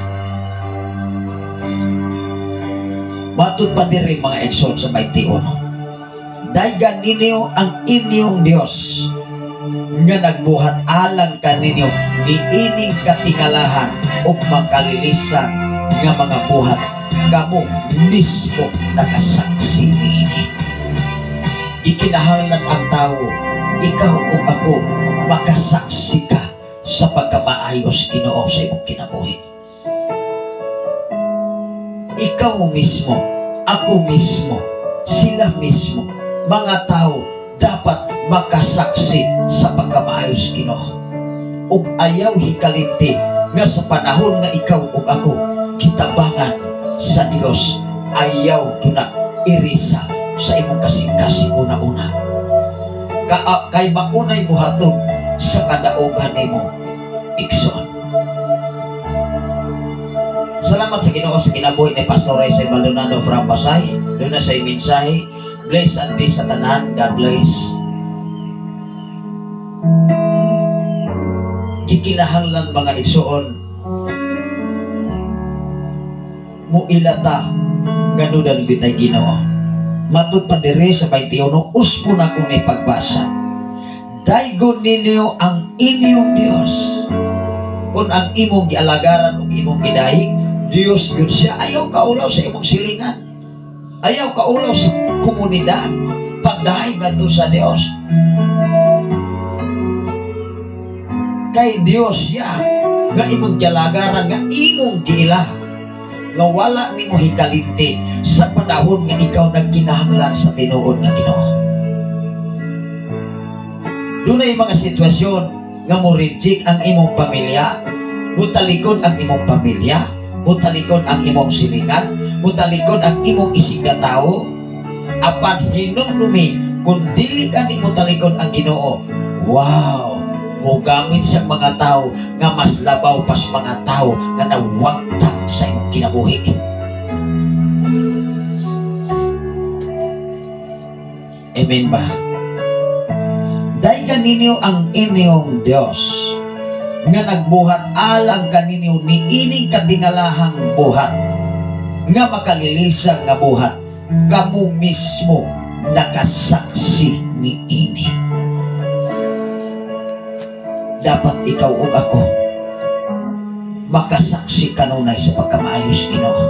Matud pa diri mga igsoon sa 21. Daygan ninyo ang inyong Dios nga nagbuhat alang kaninyo niining katingalahan ug makalilisan nga mga buhat, kamo mismo nakasaksi niini. Gikinahanglan ang tawo, ikaw ug ako, makasaksi ka sa pagkamaayos Ginoo sa imong kinabuhi. Ikaw mismo, ako mismo, sila mismo, mga tao dapat makasaksi sa pagkamaayos Ginoo. Ug ayaw hikalinti nga sa panahon nga ikaw ug ako kitabangan sa Dios, ayaw tuna irisa sa imong kasing-kasing una-una. Kay maunay buhaton sa kadaugan nimo, igsoon. Salamat sa Ginoo sa kinabuhi ni Pastor Ray Maldonado from Pasay. Doon na sa mensahe. Bless and peace sa tanan. God bless. Gikinahanglan mga igsoon, muilata ganudan bitay Ginoo. Matud pa diri sa 21, uspo na ko ni pagbasa. Daygon ninyo ang inyong Dios. Kung ang imong gialagaran ug imong gidayeg, Dios gyud siya. Ayaw kaulaw sa imong silingan. Ayaw kaulaw sa komunidad. Pagdayeg ngadto sa Dios. Kay Dios siya nga imong gialagaran, nga imong giila, nga wala nimo hikalinti sa panahon nga ikaw nagkinahanglan sa tinuod nga Ginoo. Dunay mga sitwasyon nga mo reject ang imong pamilya, mutalikod ang imong pamilya, mutalikod ang imong silingan, mutalikod ang imong isigkatawo. Apan hinumdumi kung dili ka nimo talikod ang Ginoo, wow, mogamit sa mga tao nga mas labaw pas mga tao nga nawagtang sa imong kinabuhi. Amen ba? Daygan ninyo ang inyong Dios nga nagbuhat alang kaninyo niining katingalahang buhat nga makalilisan nga buhat, kamo mismo nakasaksi niini. Dapat ikaw ug ako makasaksi kanunay sa pagkamaayos Ginoo.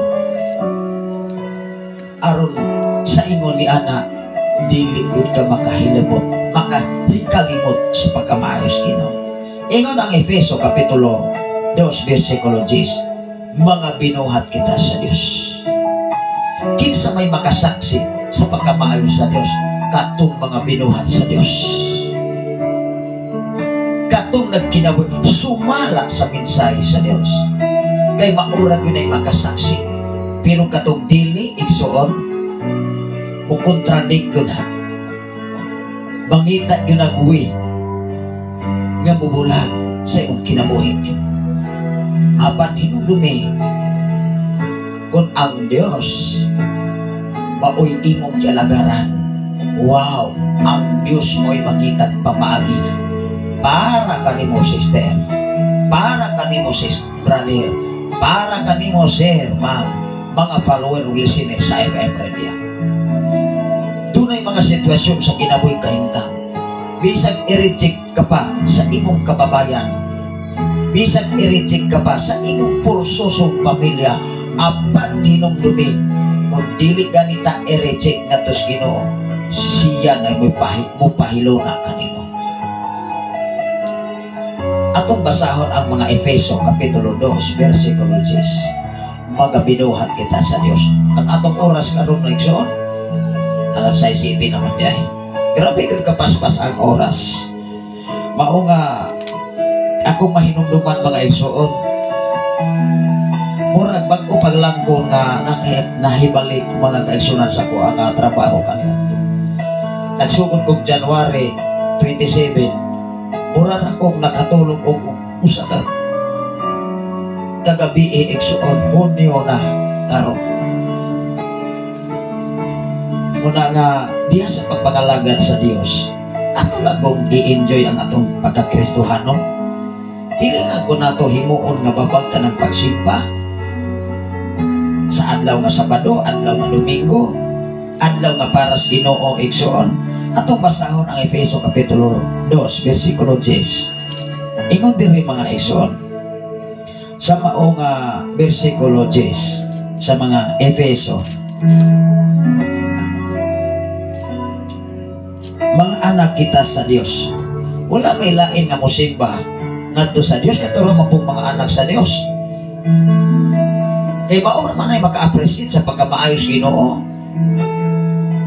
Aron sa ingon ni ana, dili gud ka makahilabot, makahikalimot sa pagkamaayos Ginoo. Ingon ang Efeso kapitulo 2 versikulo 10, mga binuhat kita sa Dios. Kinsa may makasaksi sa pagkamaayos sa Dios? Katong mga binuhat sa Dios. Katong nagkinabuhi, sumala sa mensahe sa Dios. Kay maura gyud ay makasaksi. Pero katong dili igsoon, mukontradict gyud ha. Mangita gyud ang uwi nga mubulag sa imong kinabuhi. Apan hinumdumi kung ang Dios maoy imong gialagaran, wow, ang Dios mo'y makitag pamaagi para kanimo sister, para kanimo sis brother, para kanimo sir, ma'am, mga follower ug listener sa FM Radio. Dunay mga sitwasyon sa kinabuhi kahimtang. Bisag i-reject ka pa sa imong kababayan, bisag i-reject ka pa sa imong pursosong pamilya, apan hinumdumi kung dili ganita i-reject ngadto sa Ginoo, siya na mupahilona kanimo. Atong basahon ang mga Efeso kapitulo 2 versikulo 10. Magabinuhat kita sa Dios. Ang atong oras karon na igsoon, alas 6:07 naman diay. Grabe gud kapaspas ang oras. Mao nga Akong mahinumduman, mga igsoon, murag bag-o paglangko nga nahibalik, mga kaigsunan, sa ko ang trabaho kaniadto. Nagsugod kog January 27, mura na kong nakatulog og usa ka kagabi, igsoon, Hunyo na karon. Muna nga diha sa pagpangalagad sa Dios, ato lang kung i-enjoy ang atong pagkakristohanon. Dili na ko nato himuon nga babag ka ng pagsimba sa adlaw nga Sabado, adlaw nga Domingo, adlaw nga para sa Ginoo, igsoon. Atong basahon ang Efeso Kapitulo 2, versikulo 10. Ingon diri, mga igsoon, sa mao nga versikulo 10 sa mga Efeso, mga anak kita sa Dios. Wala may lain nga musimba ngadto sa Dios katuro man pong mga anak sa Dios. Kay mao ra man ay maka-appreciate sa pagkamaayos Ginoo.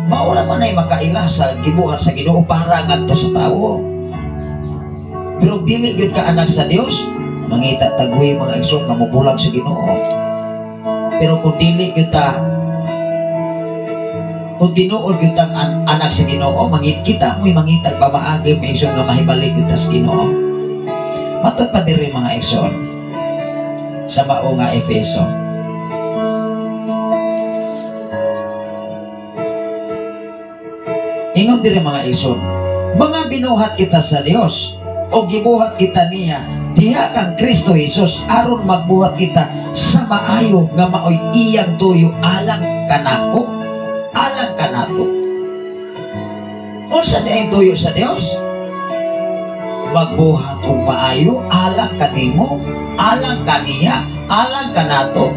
Mao ra man ay makaila sa gibuhat sa Ginoo para ngadto sa tawo. Pero dili gyud ka anak sa Dios, mangita tagwi, mga igsoon, nga mobulag sa Ginoo. Pero kung dili gyud ta, kung tinuod gyud tang anak sa Ginoo, mangit kita mo'y mangitag pamaagi, mga igsoon, nga mahibalik gyud ta sa Ginoo. Matod pa diri, mga igsoon, sa mao nga Efeso. Ingon diri, mga igsoon, mga binuhat kita sa Dios o gibuhat kita niya diha kang Kristo Jesus aron magbuhat kita sa maayo nga maoy iyang tuyo alang kanako, alang kanato. Unsa di ang tuyo sa Dios? Magbuhat og maayo alang kanimo, alang kaniya, alang kanato.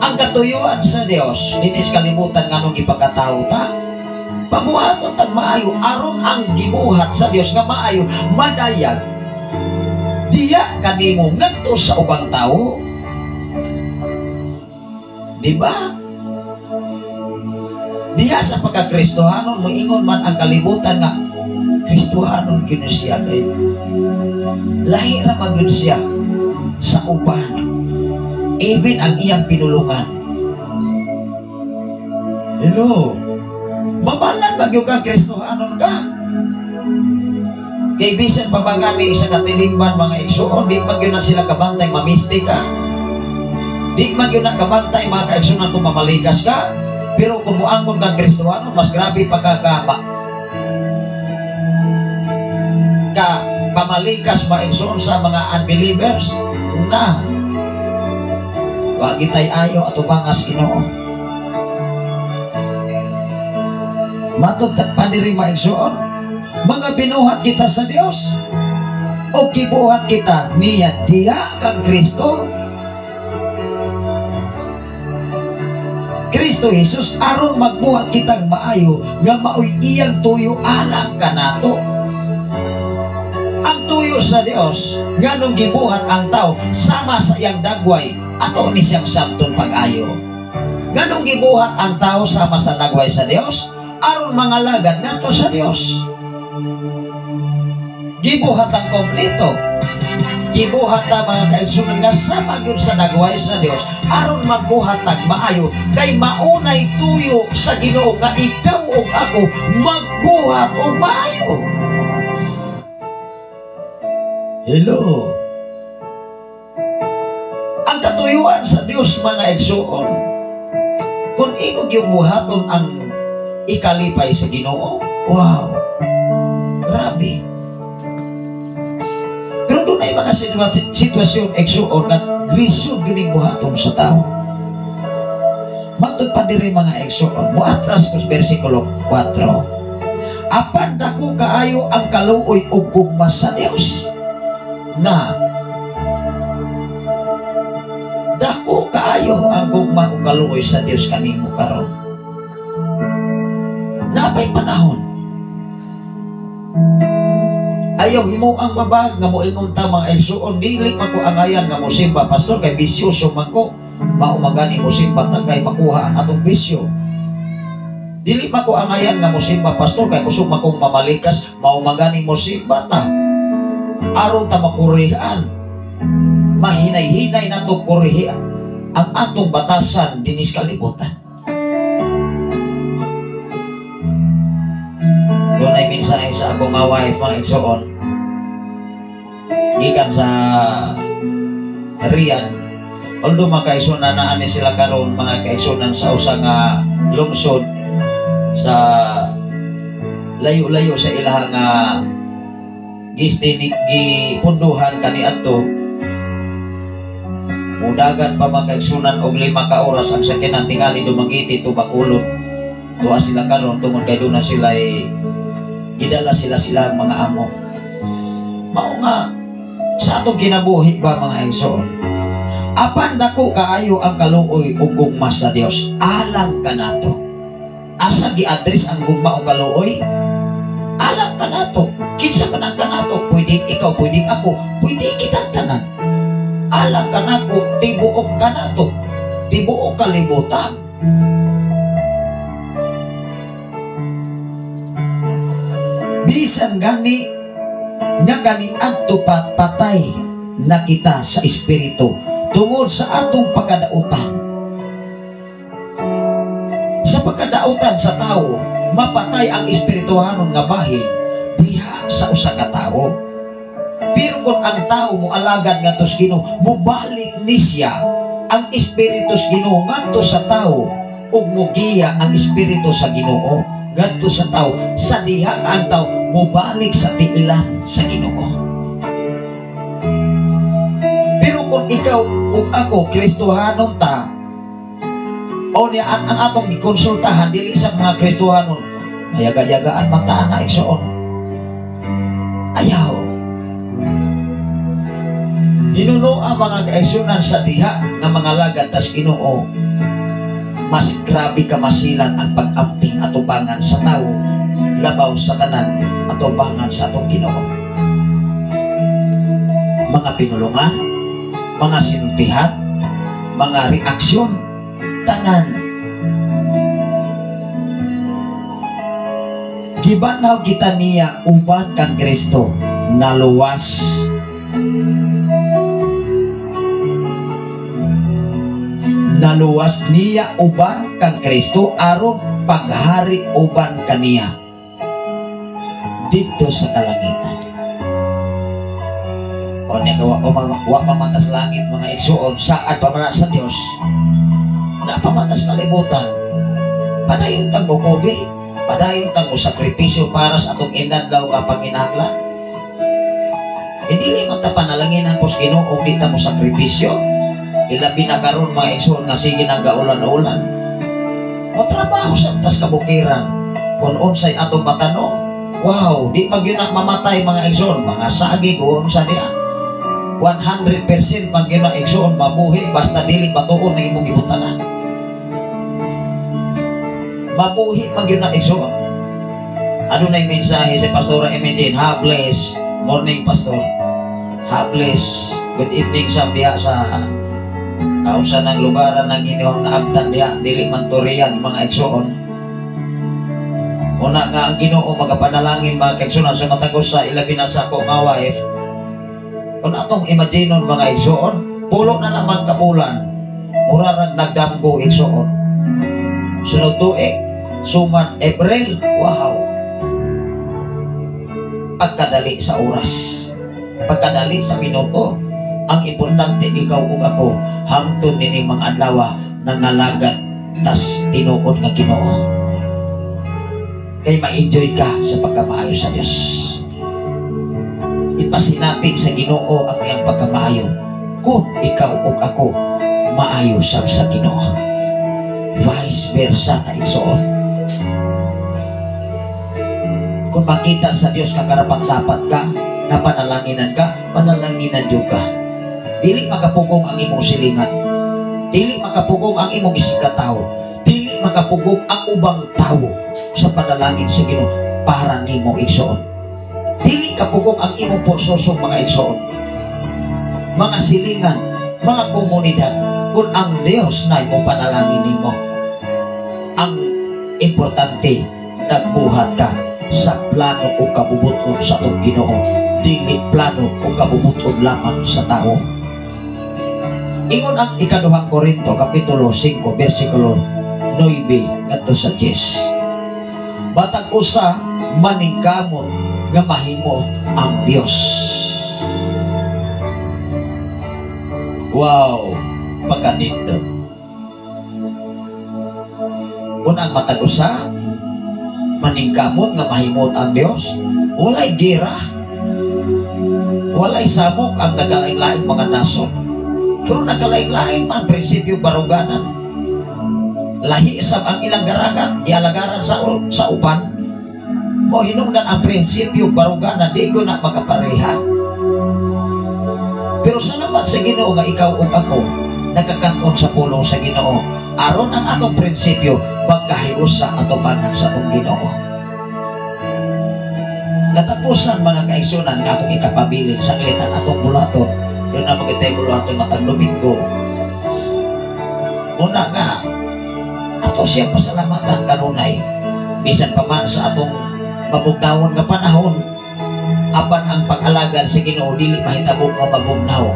Ang katuyuan sa Dios dinhi sa kalibutan nganong ipakatawo ta, pabuhaton tag maayo aron ang gibuhat sa Dios nga maayo madayag diya kanimo ngadto sa ubang tawo. Di ba? Diha sa pagkakristohanon, moingon man ang kalibutan nga Kristohanon kini siya kay lahi ra man gyud siya sa uban, even ang iyang pinulungan. Hello, mabalan ba gyud ka Kristohanon ka? Kay bisan pa ba gani isa ka tilingban, mga igsoon, di man gyud na sila kabantay mamistik ka. Di man gyud na kabantay, mga kaigsuonan, kung mamalikas ka. Pero kung muangkon kang Kristohanon, mas grabe pa ka ka, ka pamalikas, maigsoon, sa mga unbelievers na wa gitay ayo ato bangas Ginoo. Matod pa diri, maigsoon, mga binuhat kita sa Dios o gibuhat kita niya diha kang Kristo Kristo Jesus aron magbuhat kitang maayo nga maoy iyang tuyo alang kanato. Ang tuyo sa Dios nganong gibuhat ang tao sama sa iyang dagway, ato ni siyang sabton pag-ayo. Nganong gibuhat ang tao sama sa dagway sa Dios aron mangalagad ngadto sa Dios. Gibuhat ang kompleto. Gibuhat ta, mga kaigsunan, nga sama gyud sa dagway sa Dios aron magbuhat tag maayo kay maunay tuyo sa Ginoo nga ikaw ug ako magbuhat og maayo. Hello. Ang katuyuan sa Dios, mga igsuon, kung imo gyud buhaton ang ikalipay sa Ginoo, wow, grabe. Pero doon ay mga sitwasyon, igsuon, nga lisod gyud buhaton sa tao. Matod pa diri, mga igsuon, muatras ko sa versikulo 4. Apan dako kaayo ang kaluoy ug gugma sa Dios. Na dako kaayo ang gugma ug kaluoy sa Dios kanimo karon. Napay panahon. Ayaw himo ang babag nga moingon ta, mga igsuon, dili man ko angayan nga mosimba, pastor, kay bisyoso man ko. Mao man gani mosimba ta kay makuha ang atong bisyo. Dili man ko angayan nga mosimba, pastor, kay kusog man kong mamalikas, mao man gani mosimba ta. Aron ta makurihan, mahinay-hinay nato kurihan ang atong batasan dinis kalibutan. Doon ay mensahe sa akong nga wife, mga igsoon, gikan sa Riyadh. Although mga kaigsunan naa ni sila karon mga kaigsunan sa usa nga lungsod sa layo-layo sa ilaha nga gipunduhan kaniadto. Mudagan pa mga kaigsunan og 5 ka oras ang sakyanan tingali Dumaguete to Bacolod. Tuwa sila karon tungod kay doon na sila'y gidala sila silang mga amo. Mao nga sa atong kinabuhi ba mga igsoon, apan dako kaayo ang kaluoy ug gugma sa Dios alang kanato. Asa gi-address ang gugma ug kaluoy? Alang kanato. Kinsa man ang kanato? Pwede ikaw, pwede ako, pwede kitang tanan. Alang kanako, tibuok kanato, tibuok kalibutan. Bisan gani nga kani adto patay na kita sa espiritu tungod sa atong pagkadautan. Sa pagkadautan sa tao, mapatay ang espirituhanon nga bahin diha sa usa ka tawo. Pero kung ang tao moalagad ngadto sa Ginoo, mobalik ni siya ang espiritu sa Ginoo ngadto sa tao ug mogiya ang espiritu sa Ginoo ngadto sa tao, sa diha ang tao mobalik sa tiilan sa Ginoo. Pero kung ikaw ug ako Kristohanon ta, o niya ang atong gikonsultahan dili sa mga Kristohanon, mayaga-yagaan man ta na igsoon. Ayaw. Hinuno ang mga kaigsunan sa diha nga mga lagad tas Ginoo, mas grabe kamasilan ang pag-amping atubangan sa tao labaw sa tanan atubangan sa atong Ginoo. Mga pinulungan, mga sinultihan, mga reaksyon, tanan. Gibanhaw kita niya uban kang Kristo, naluwas. Naluwas niya uban kang Kristo aron paghari uban kaniya dito sa kalangitan. O niya ka, wa pamatas langit mga igsoon, saad pa man sa Dios, napamatas kalibutan. Padayon tang mukugi, padayon tang sakripisyo para sa atong inadlaw nga panginahanglan. Hindi man ta panalanginan pos Ginoo og di ta mo sakripisyo. Ilabi na karon mga igsoon nga sige nang gaulan-ulan. O trabaho sa tas kabukiran kung unsay atong matanong. Wow, di man gyud na mamatay mga igsoon, mga sagi kung unsa diha. 100% man gyud na igsoon mabuhi basta dili batuon ang imong gibutangan. Mabuhi man gyud na igsoon. Adunay mensahe si Pastora Imogene. Ha, bless. Morning, Pastor. Ha, bless. Good evening sa diha sa kausa ng lugaran ng inyong naabtan diha, dili man turiyan mga igsoon. Una nga ang Ginoo magapanalangin mga kaigsunan sa matag usa, ilabi na sa ako nga wife. Kung atong imaginon mga igsoon, pulo na lamang ka bulan, mura rag nagdamgo igsoon. Sunod tuig, suman April, wow. Pagkadali sa oras, pagkadali sa minuto, ang importante ikaw ug ako hangtod nining mga adlaw nangalagat tas tinuod nga Ginoo. Kay ma-enjoy ka sa pagkamaayo sa Dios. Ipasinati sa Ginoo ang iyang pagkamaayo kung ikaw ug ako maayo sab sa Ginoo. Vice versa na igsoon. Kung makita sa Dios nga karapat-dapat ka, nga panalanginan ka, panalanginan jud ka. Dili makapugong ang imong silingan. Dili makapugong ang imong isigkatawo. Dili makapugong ang ubang tawo sa panalangin sa Ginoo para nimo igsoon. Dili kapugong ang imong porsosong mga igsoon, mga silingan, mga komunidad, kung ang Dios na imong panalangin nimo. Ang importante, nagbuhat ka sa plano o kabubuton sa atong Ginoo Dili plano o kabubut-on lamang sa tao. Ingon ang Ikaduhang Korinto kapitulo 5 bersikulo 9 ngadto sa 10. Matag usa maningkamot nga mahimot ang Dios. Wow, pagkanindot. Kung ang matag usa maningkamot nga mahimot ang Dios, walay gira, walay samok ang nagkalain-laing mga nasod. Pero nagkalain-lain man prinsipyo baruganan. Lahi sab ang ilang garagan, gialagaran sa upan. Mo hinungdan ang prinsipyo baruganan, di ko na makapareha. Pero salamat sa Ginoo nga ikaw ug ako nagkakat-on sa pulong sa Ginoo. Aron ang atong prinsipyo magkahiusa atubangan sa atong Ginoo. Katapusan, mga kaigsunan, nga atong ikapabilin saglit ang atong bulaton. Doon na magitay bulaton matag Domingo. Una nga ato siya pasalamatan kanunay bisan pa man sa atong mabugnawon nga panahon, apan ang pag-alagad sa Ginoo dili mahitabo nga mabugnaw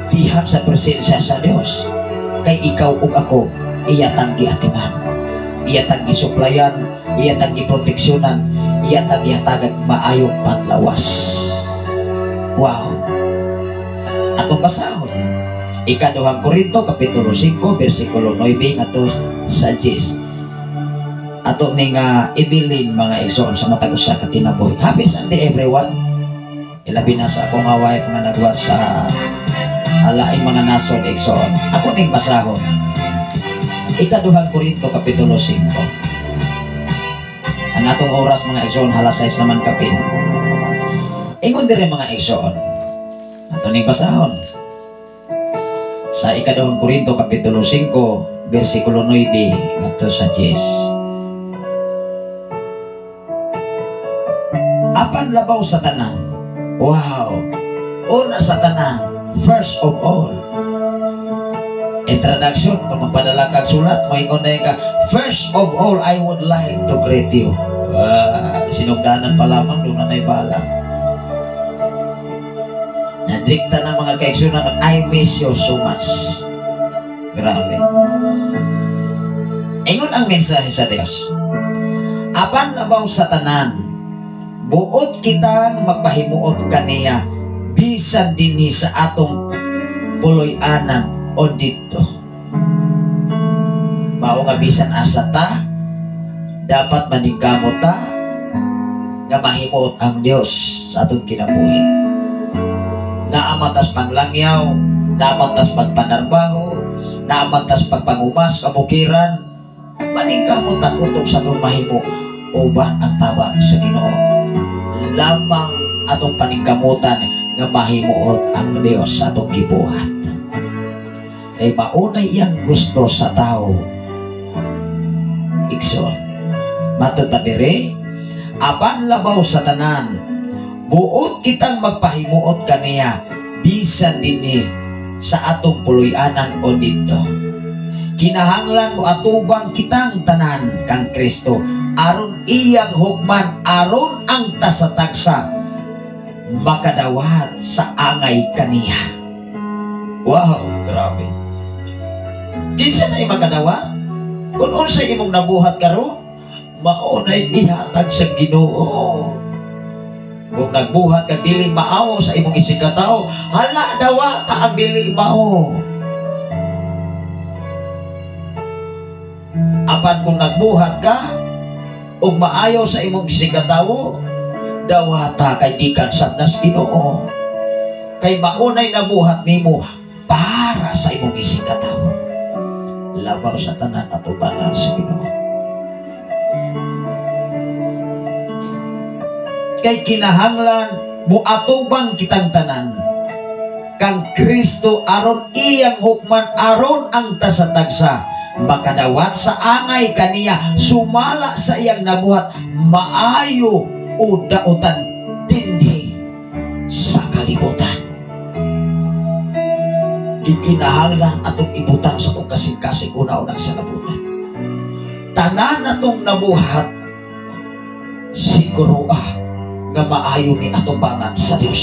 diha sa presensya sa Dios. Kay ikaw ug ako iya tang giatiman, iya tang gisuplayan, iya tang giproteksyonan, iya tang gihatagan maayong panlawas. Wow. Atong basahon Ikaduhang Korinto kapitulo 5 bersikulo 9 ngadto sa 10. Ato ning ibilin, mga igsoon, sa matag usa ka kinabuhi. Happy Sunday, everyone. Ilabi na sa akong nga wife nga nagwas sa laing mga nasod, igsoon. Ako ning basahon. Ikaduhang Korinto kapitulo 5. Ang atong oras, mga igsoon, alas 6 naman kapin. Ingon diri, mga igsoon. Ato ning basahon. Sa Ikaduhang Korinto kapitulo 5 bersikulo 9 ngadto sa 10. Apan labaw sa tanan. Wow. Una sa tanan, first of all. Introduction, kung magpadala kag sulat, moingon na ka, "First of all, I would like to greet you." Sinugdanan pa lamang, doon na bala. Nadrikta ng mga kaigsunan, "I miss you so much." Grabe. Ingon ang mensahe sa Dios. Apan labaw sa tanan, buot kitang magpahimuot kaniya bisan dinhi sa atong puloy-anan o didto. Mao nga bisan asa ta, dapat maningkamot ta nga mahimuot ang Dios sa atong kinabuhi. Naa man tas panglangyaw, naa man tas pagpanarbaho, naa man tas pagpangumas, kabukiran, maningkamot ta kutob sa atong mahimo uban ang tabang sa Ginoo. Lamang atong paningkamutan nga mahimuot ang Dios sa atong gibuhat. Kay maunay iyang gusto sa tao. Igsoon. Matod ta diri, apan labaw sa tanan, buot kitang magpahimuot kaniya bisan dinhi sa atong puloy-anan o didto. Kinahanglan mo atubang kitang tanan kang Kristo aron iyang hukman, aron ang tasatagsa makadawat sa angay kaniya. Wow, grabe. Kinsa na makadawat? Kung unsa imong nabuhat karon, mao nay ihatag sa Ginoo. Kung nagbuhat ka dili mao sa imong isigkatawo, hala, dawa ta ang dili mao. Apan kung nagbuhat ka ug maayo sa imong isigkatawo, dawata kay gikan sab nas Ginoo. Kay maunay nabuhat nimo para sa imong isigkatawo. Labaw sa tanan atubangan sa Ginoo. Kay kinahanglan moatubang kitang tanan kang Kristo aron iyang hukman, aron ang tasatagsa makadawat sa angay kaniya sumala sa iyang nabuhat maayo o dautan dinhi sa kalibutan. Gikinahanglan atong ibutang sa atong kasing-kasing una-unang sa nabutan. Tanan natong nabuhat siguro nga maayo ni atubangan sa Dios.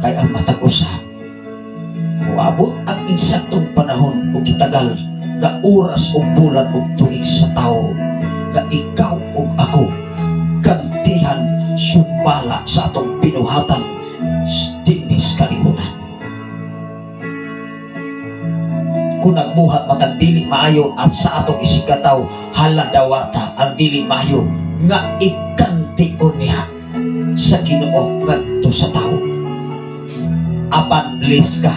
Kay ang matag usa moabot ang insaktong panahon ug gitagal nga oras ug bulan ug tuig sa tawo nga ikaw ug ako gantihan sumala sa atong binuhatan dinhi sa kalibutan. Kung nagbuhat matag dili maayo at sa atong isigkataw, hala dawata ang dili maayo nga ikantion niya sa Ginoo ngadto sa tawo. Apan bless ka,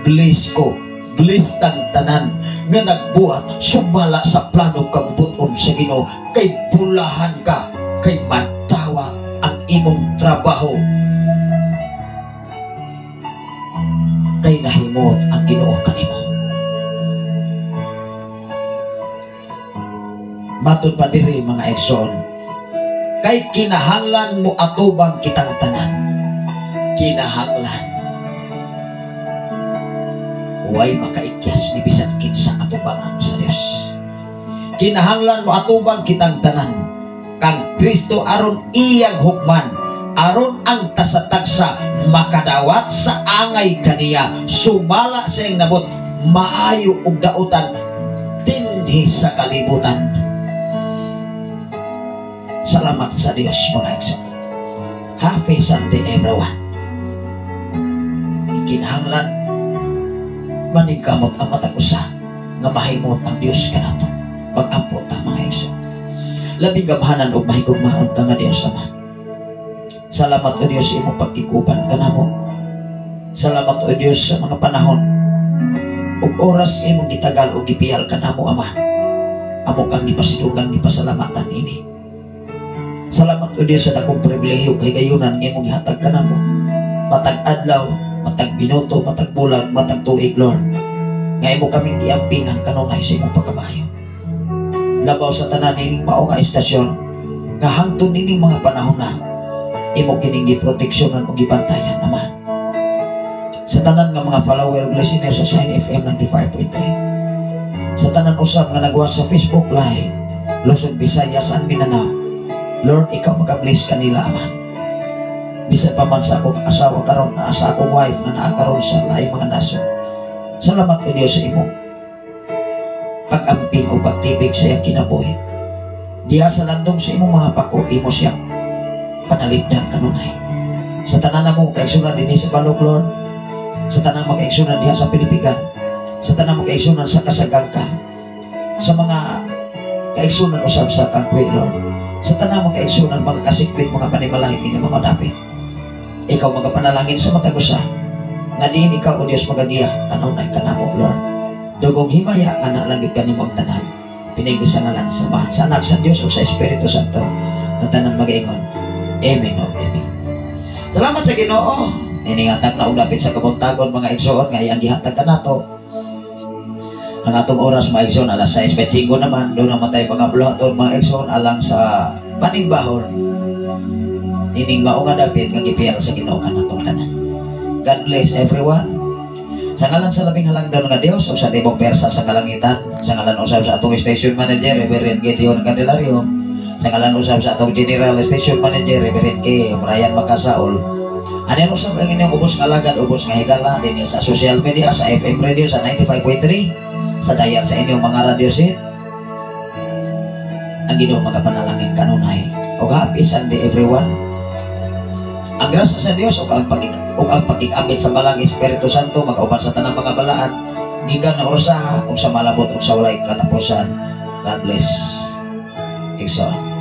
bless ko, bless tang tanan nga nagbuhat sumala sa plano kabuton sa Ginoo, kay bulahan ka, kay madawat ang imong trabaho, kay nahimot ang Ginoo kanimo. Matud pa diri mga igsoon, kay kinahanglan mo atubang kitang tanan. Kinahanglan way makaikyas ni bisan kinsa atubangan sa Dios. Kinahanglan mo atubang kitang tanan kang Kristo aron iyang hukman, aron ang tasatagsa makadawat sa angay kaniya, sumala sa iyang nabot maayo ug dautan dinhi sa kalibutan. Salamat sa Dios mga igsoon. Happy Sunday everyone. Kinahanglan maningkamot ang matag usa nga mahimot ang Dios kanato. Pag-ampo ta mga igsoon. Labing gamhanan ug mahigugmaon ka nga Dios Ama. Salamat o Dios sa imong pagkikuban kanamo. Salamat o Dios sa mga panahon ug oras imong gitagal ug gipiyal kanamo Ama. Amo kang gipasidugan, gipasalamatan ini. Salamat o Dios sa dakong pribilehiyo kay gayunan nga imong gihatag kanamo. Matag adlaw, matag minuto, matag bulan, matag tuig, Lord, nga imo kaming giampingan kanunay sa imong pagkamayo. Labaw sa tanan nining mao nga istasyon nga hangtod nining mga panahon na imo kining giproteksyonan ug gibantayan, Ama. Sa tanan nga mga follower ug listener sa Shine FM 95.3, sa tanan usab nga nagwa sa Facebook Live, Luzon, Visayas and Mindanao, Lord, ikaw makabless kanila, Ama. Bisan pa man sa akong asawa karon, naa sa akong wife nga naa karon sa laing mga nasod. Salamat o Dios sa imong pag-amping o pagtibig sa iyang kinabuhi. Diha sa landong sa imong mga pako, imo siyang panalipdan kanunay. Sa tanan mo kaigsunan dinhi sa Balog, Lord, sa tanang makaigsunan diha sa Pilipigan, sa tanang makaigsunan sa Kasagangka, sa mga kaigsunan usab sa Kangkwi, Lord, sa tanang makaigsunan mga kasikbit, mga panimalay, hindi mga dapit. Ikaw magapanalangin sa matag usa nga diin ikaw o Dios magagiya kanunay kanamo, Lord. Dugong himaya nga nalangit kanimo ang tanan. Pinigi sa ngalan sa Amahan, sa Anak, sa Dios ug sa Espiritu Santo. Ang tanan magaingon. Amen o amen. Salamat sa Ginoo. Niningatag na og dapit sa kabuntagon mga igsoon nga iyang gihatag kanato. Ang atong oras mga igsoon alas 6:25 naman, doon naman tayo mga buluhaton mga igsoon alang sa panimbahon. Nining mao nga dapit nga gipiyal sa Ginoo kanatong tanan. God bless everyone. Sa ngalan sa labing halangdon nga Dios ug sa tibok persa sa kalangitan, sa ngalan usab sa atong station manager Reverend Gideon Candelario, sa ngalan usab sa atong general station manager Reverend K. Ryan Macasaol. Ani usab ang inyong ubos nga alagad, ubos nga higala dinhi sa social media, sa FM radio sa 95.3, sa dial sa inyong mga radio set. Ang Ginoo magapanalangin kanunay. Og happy Sunday everyone. Ang grasya sa Dios ug ang pagigabit sa Balang Espiritu Santo magauban sa tanang mga balaan gikan na orasaha ug sa malabot ug sa walay katapusan. God bless. Igsoon.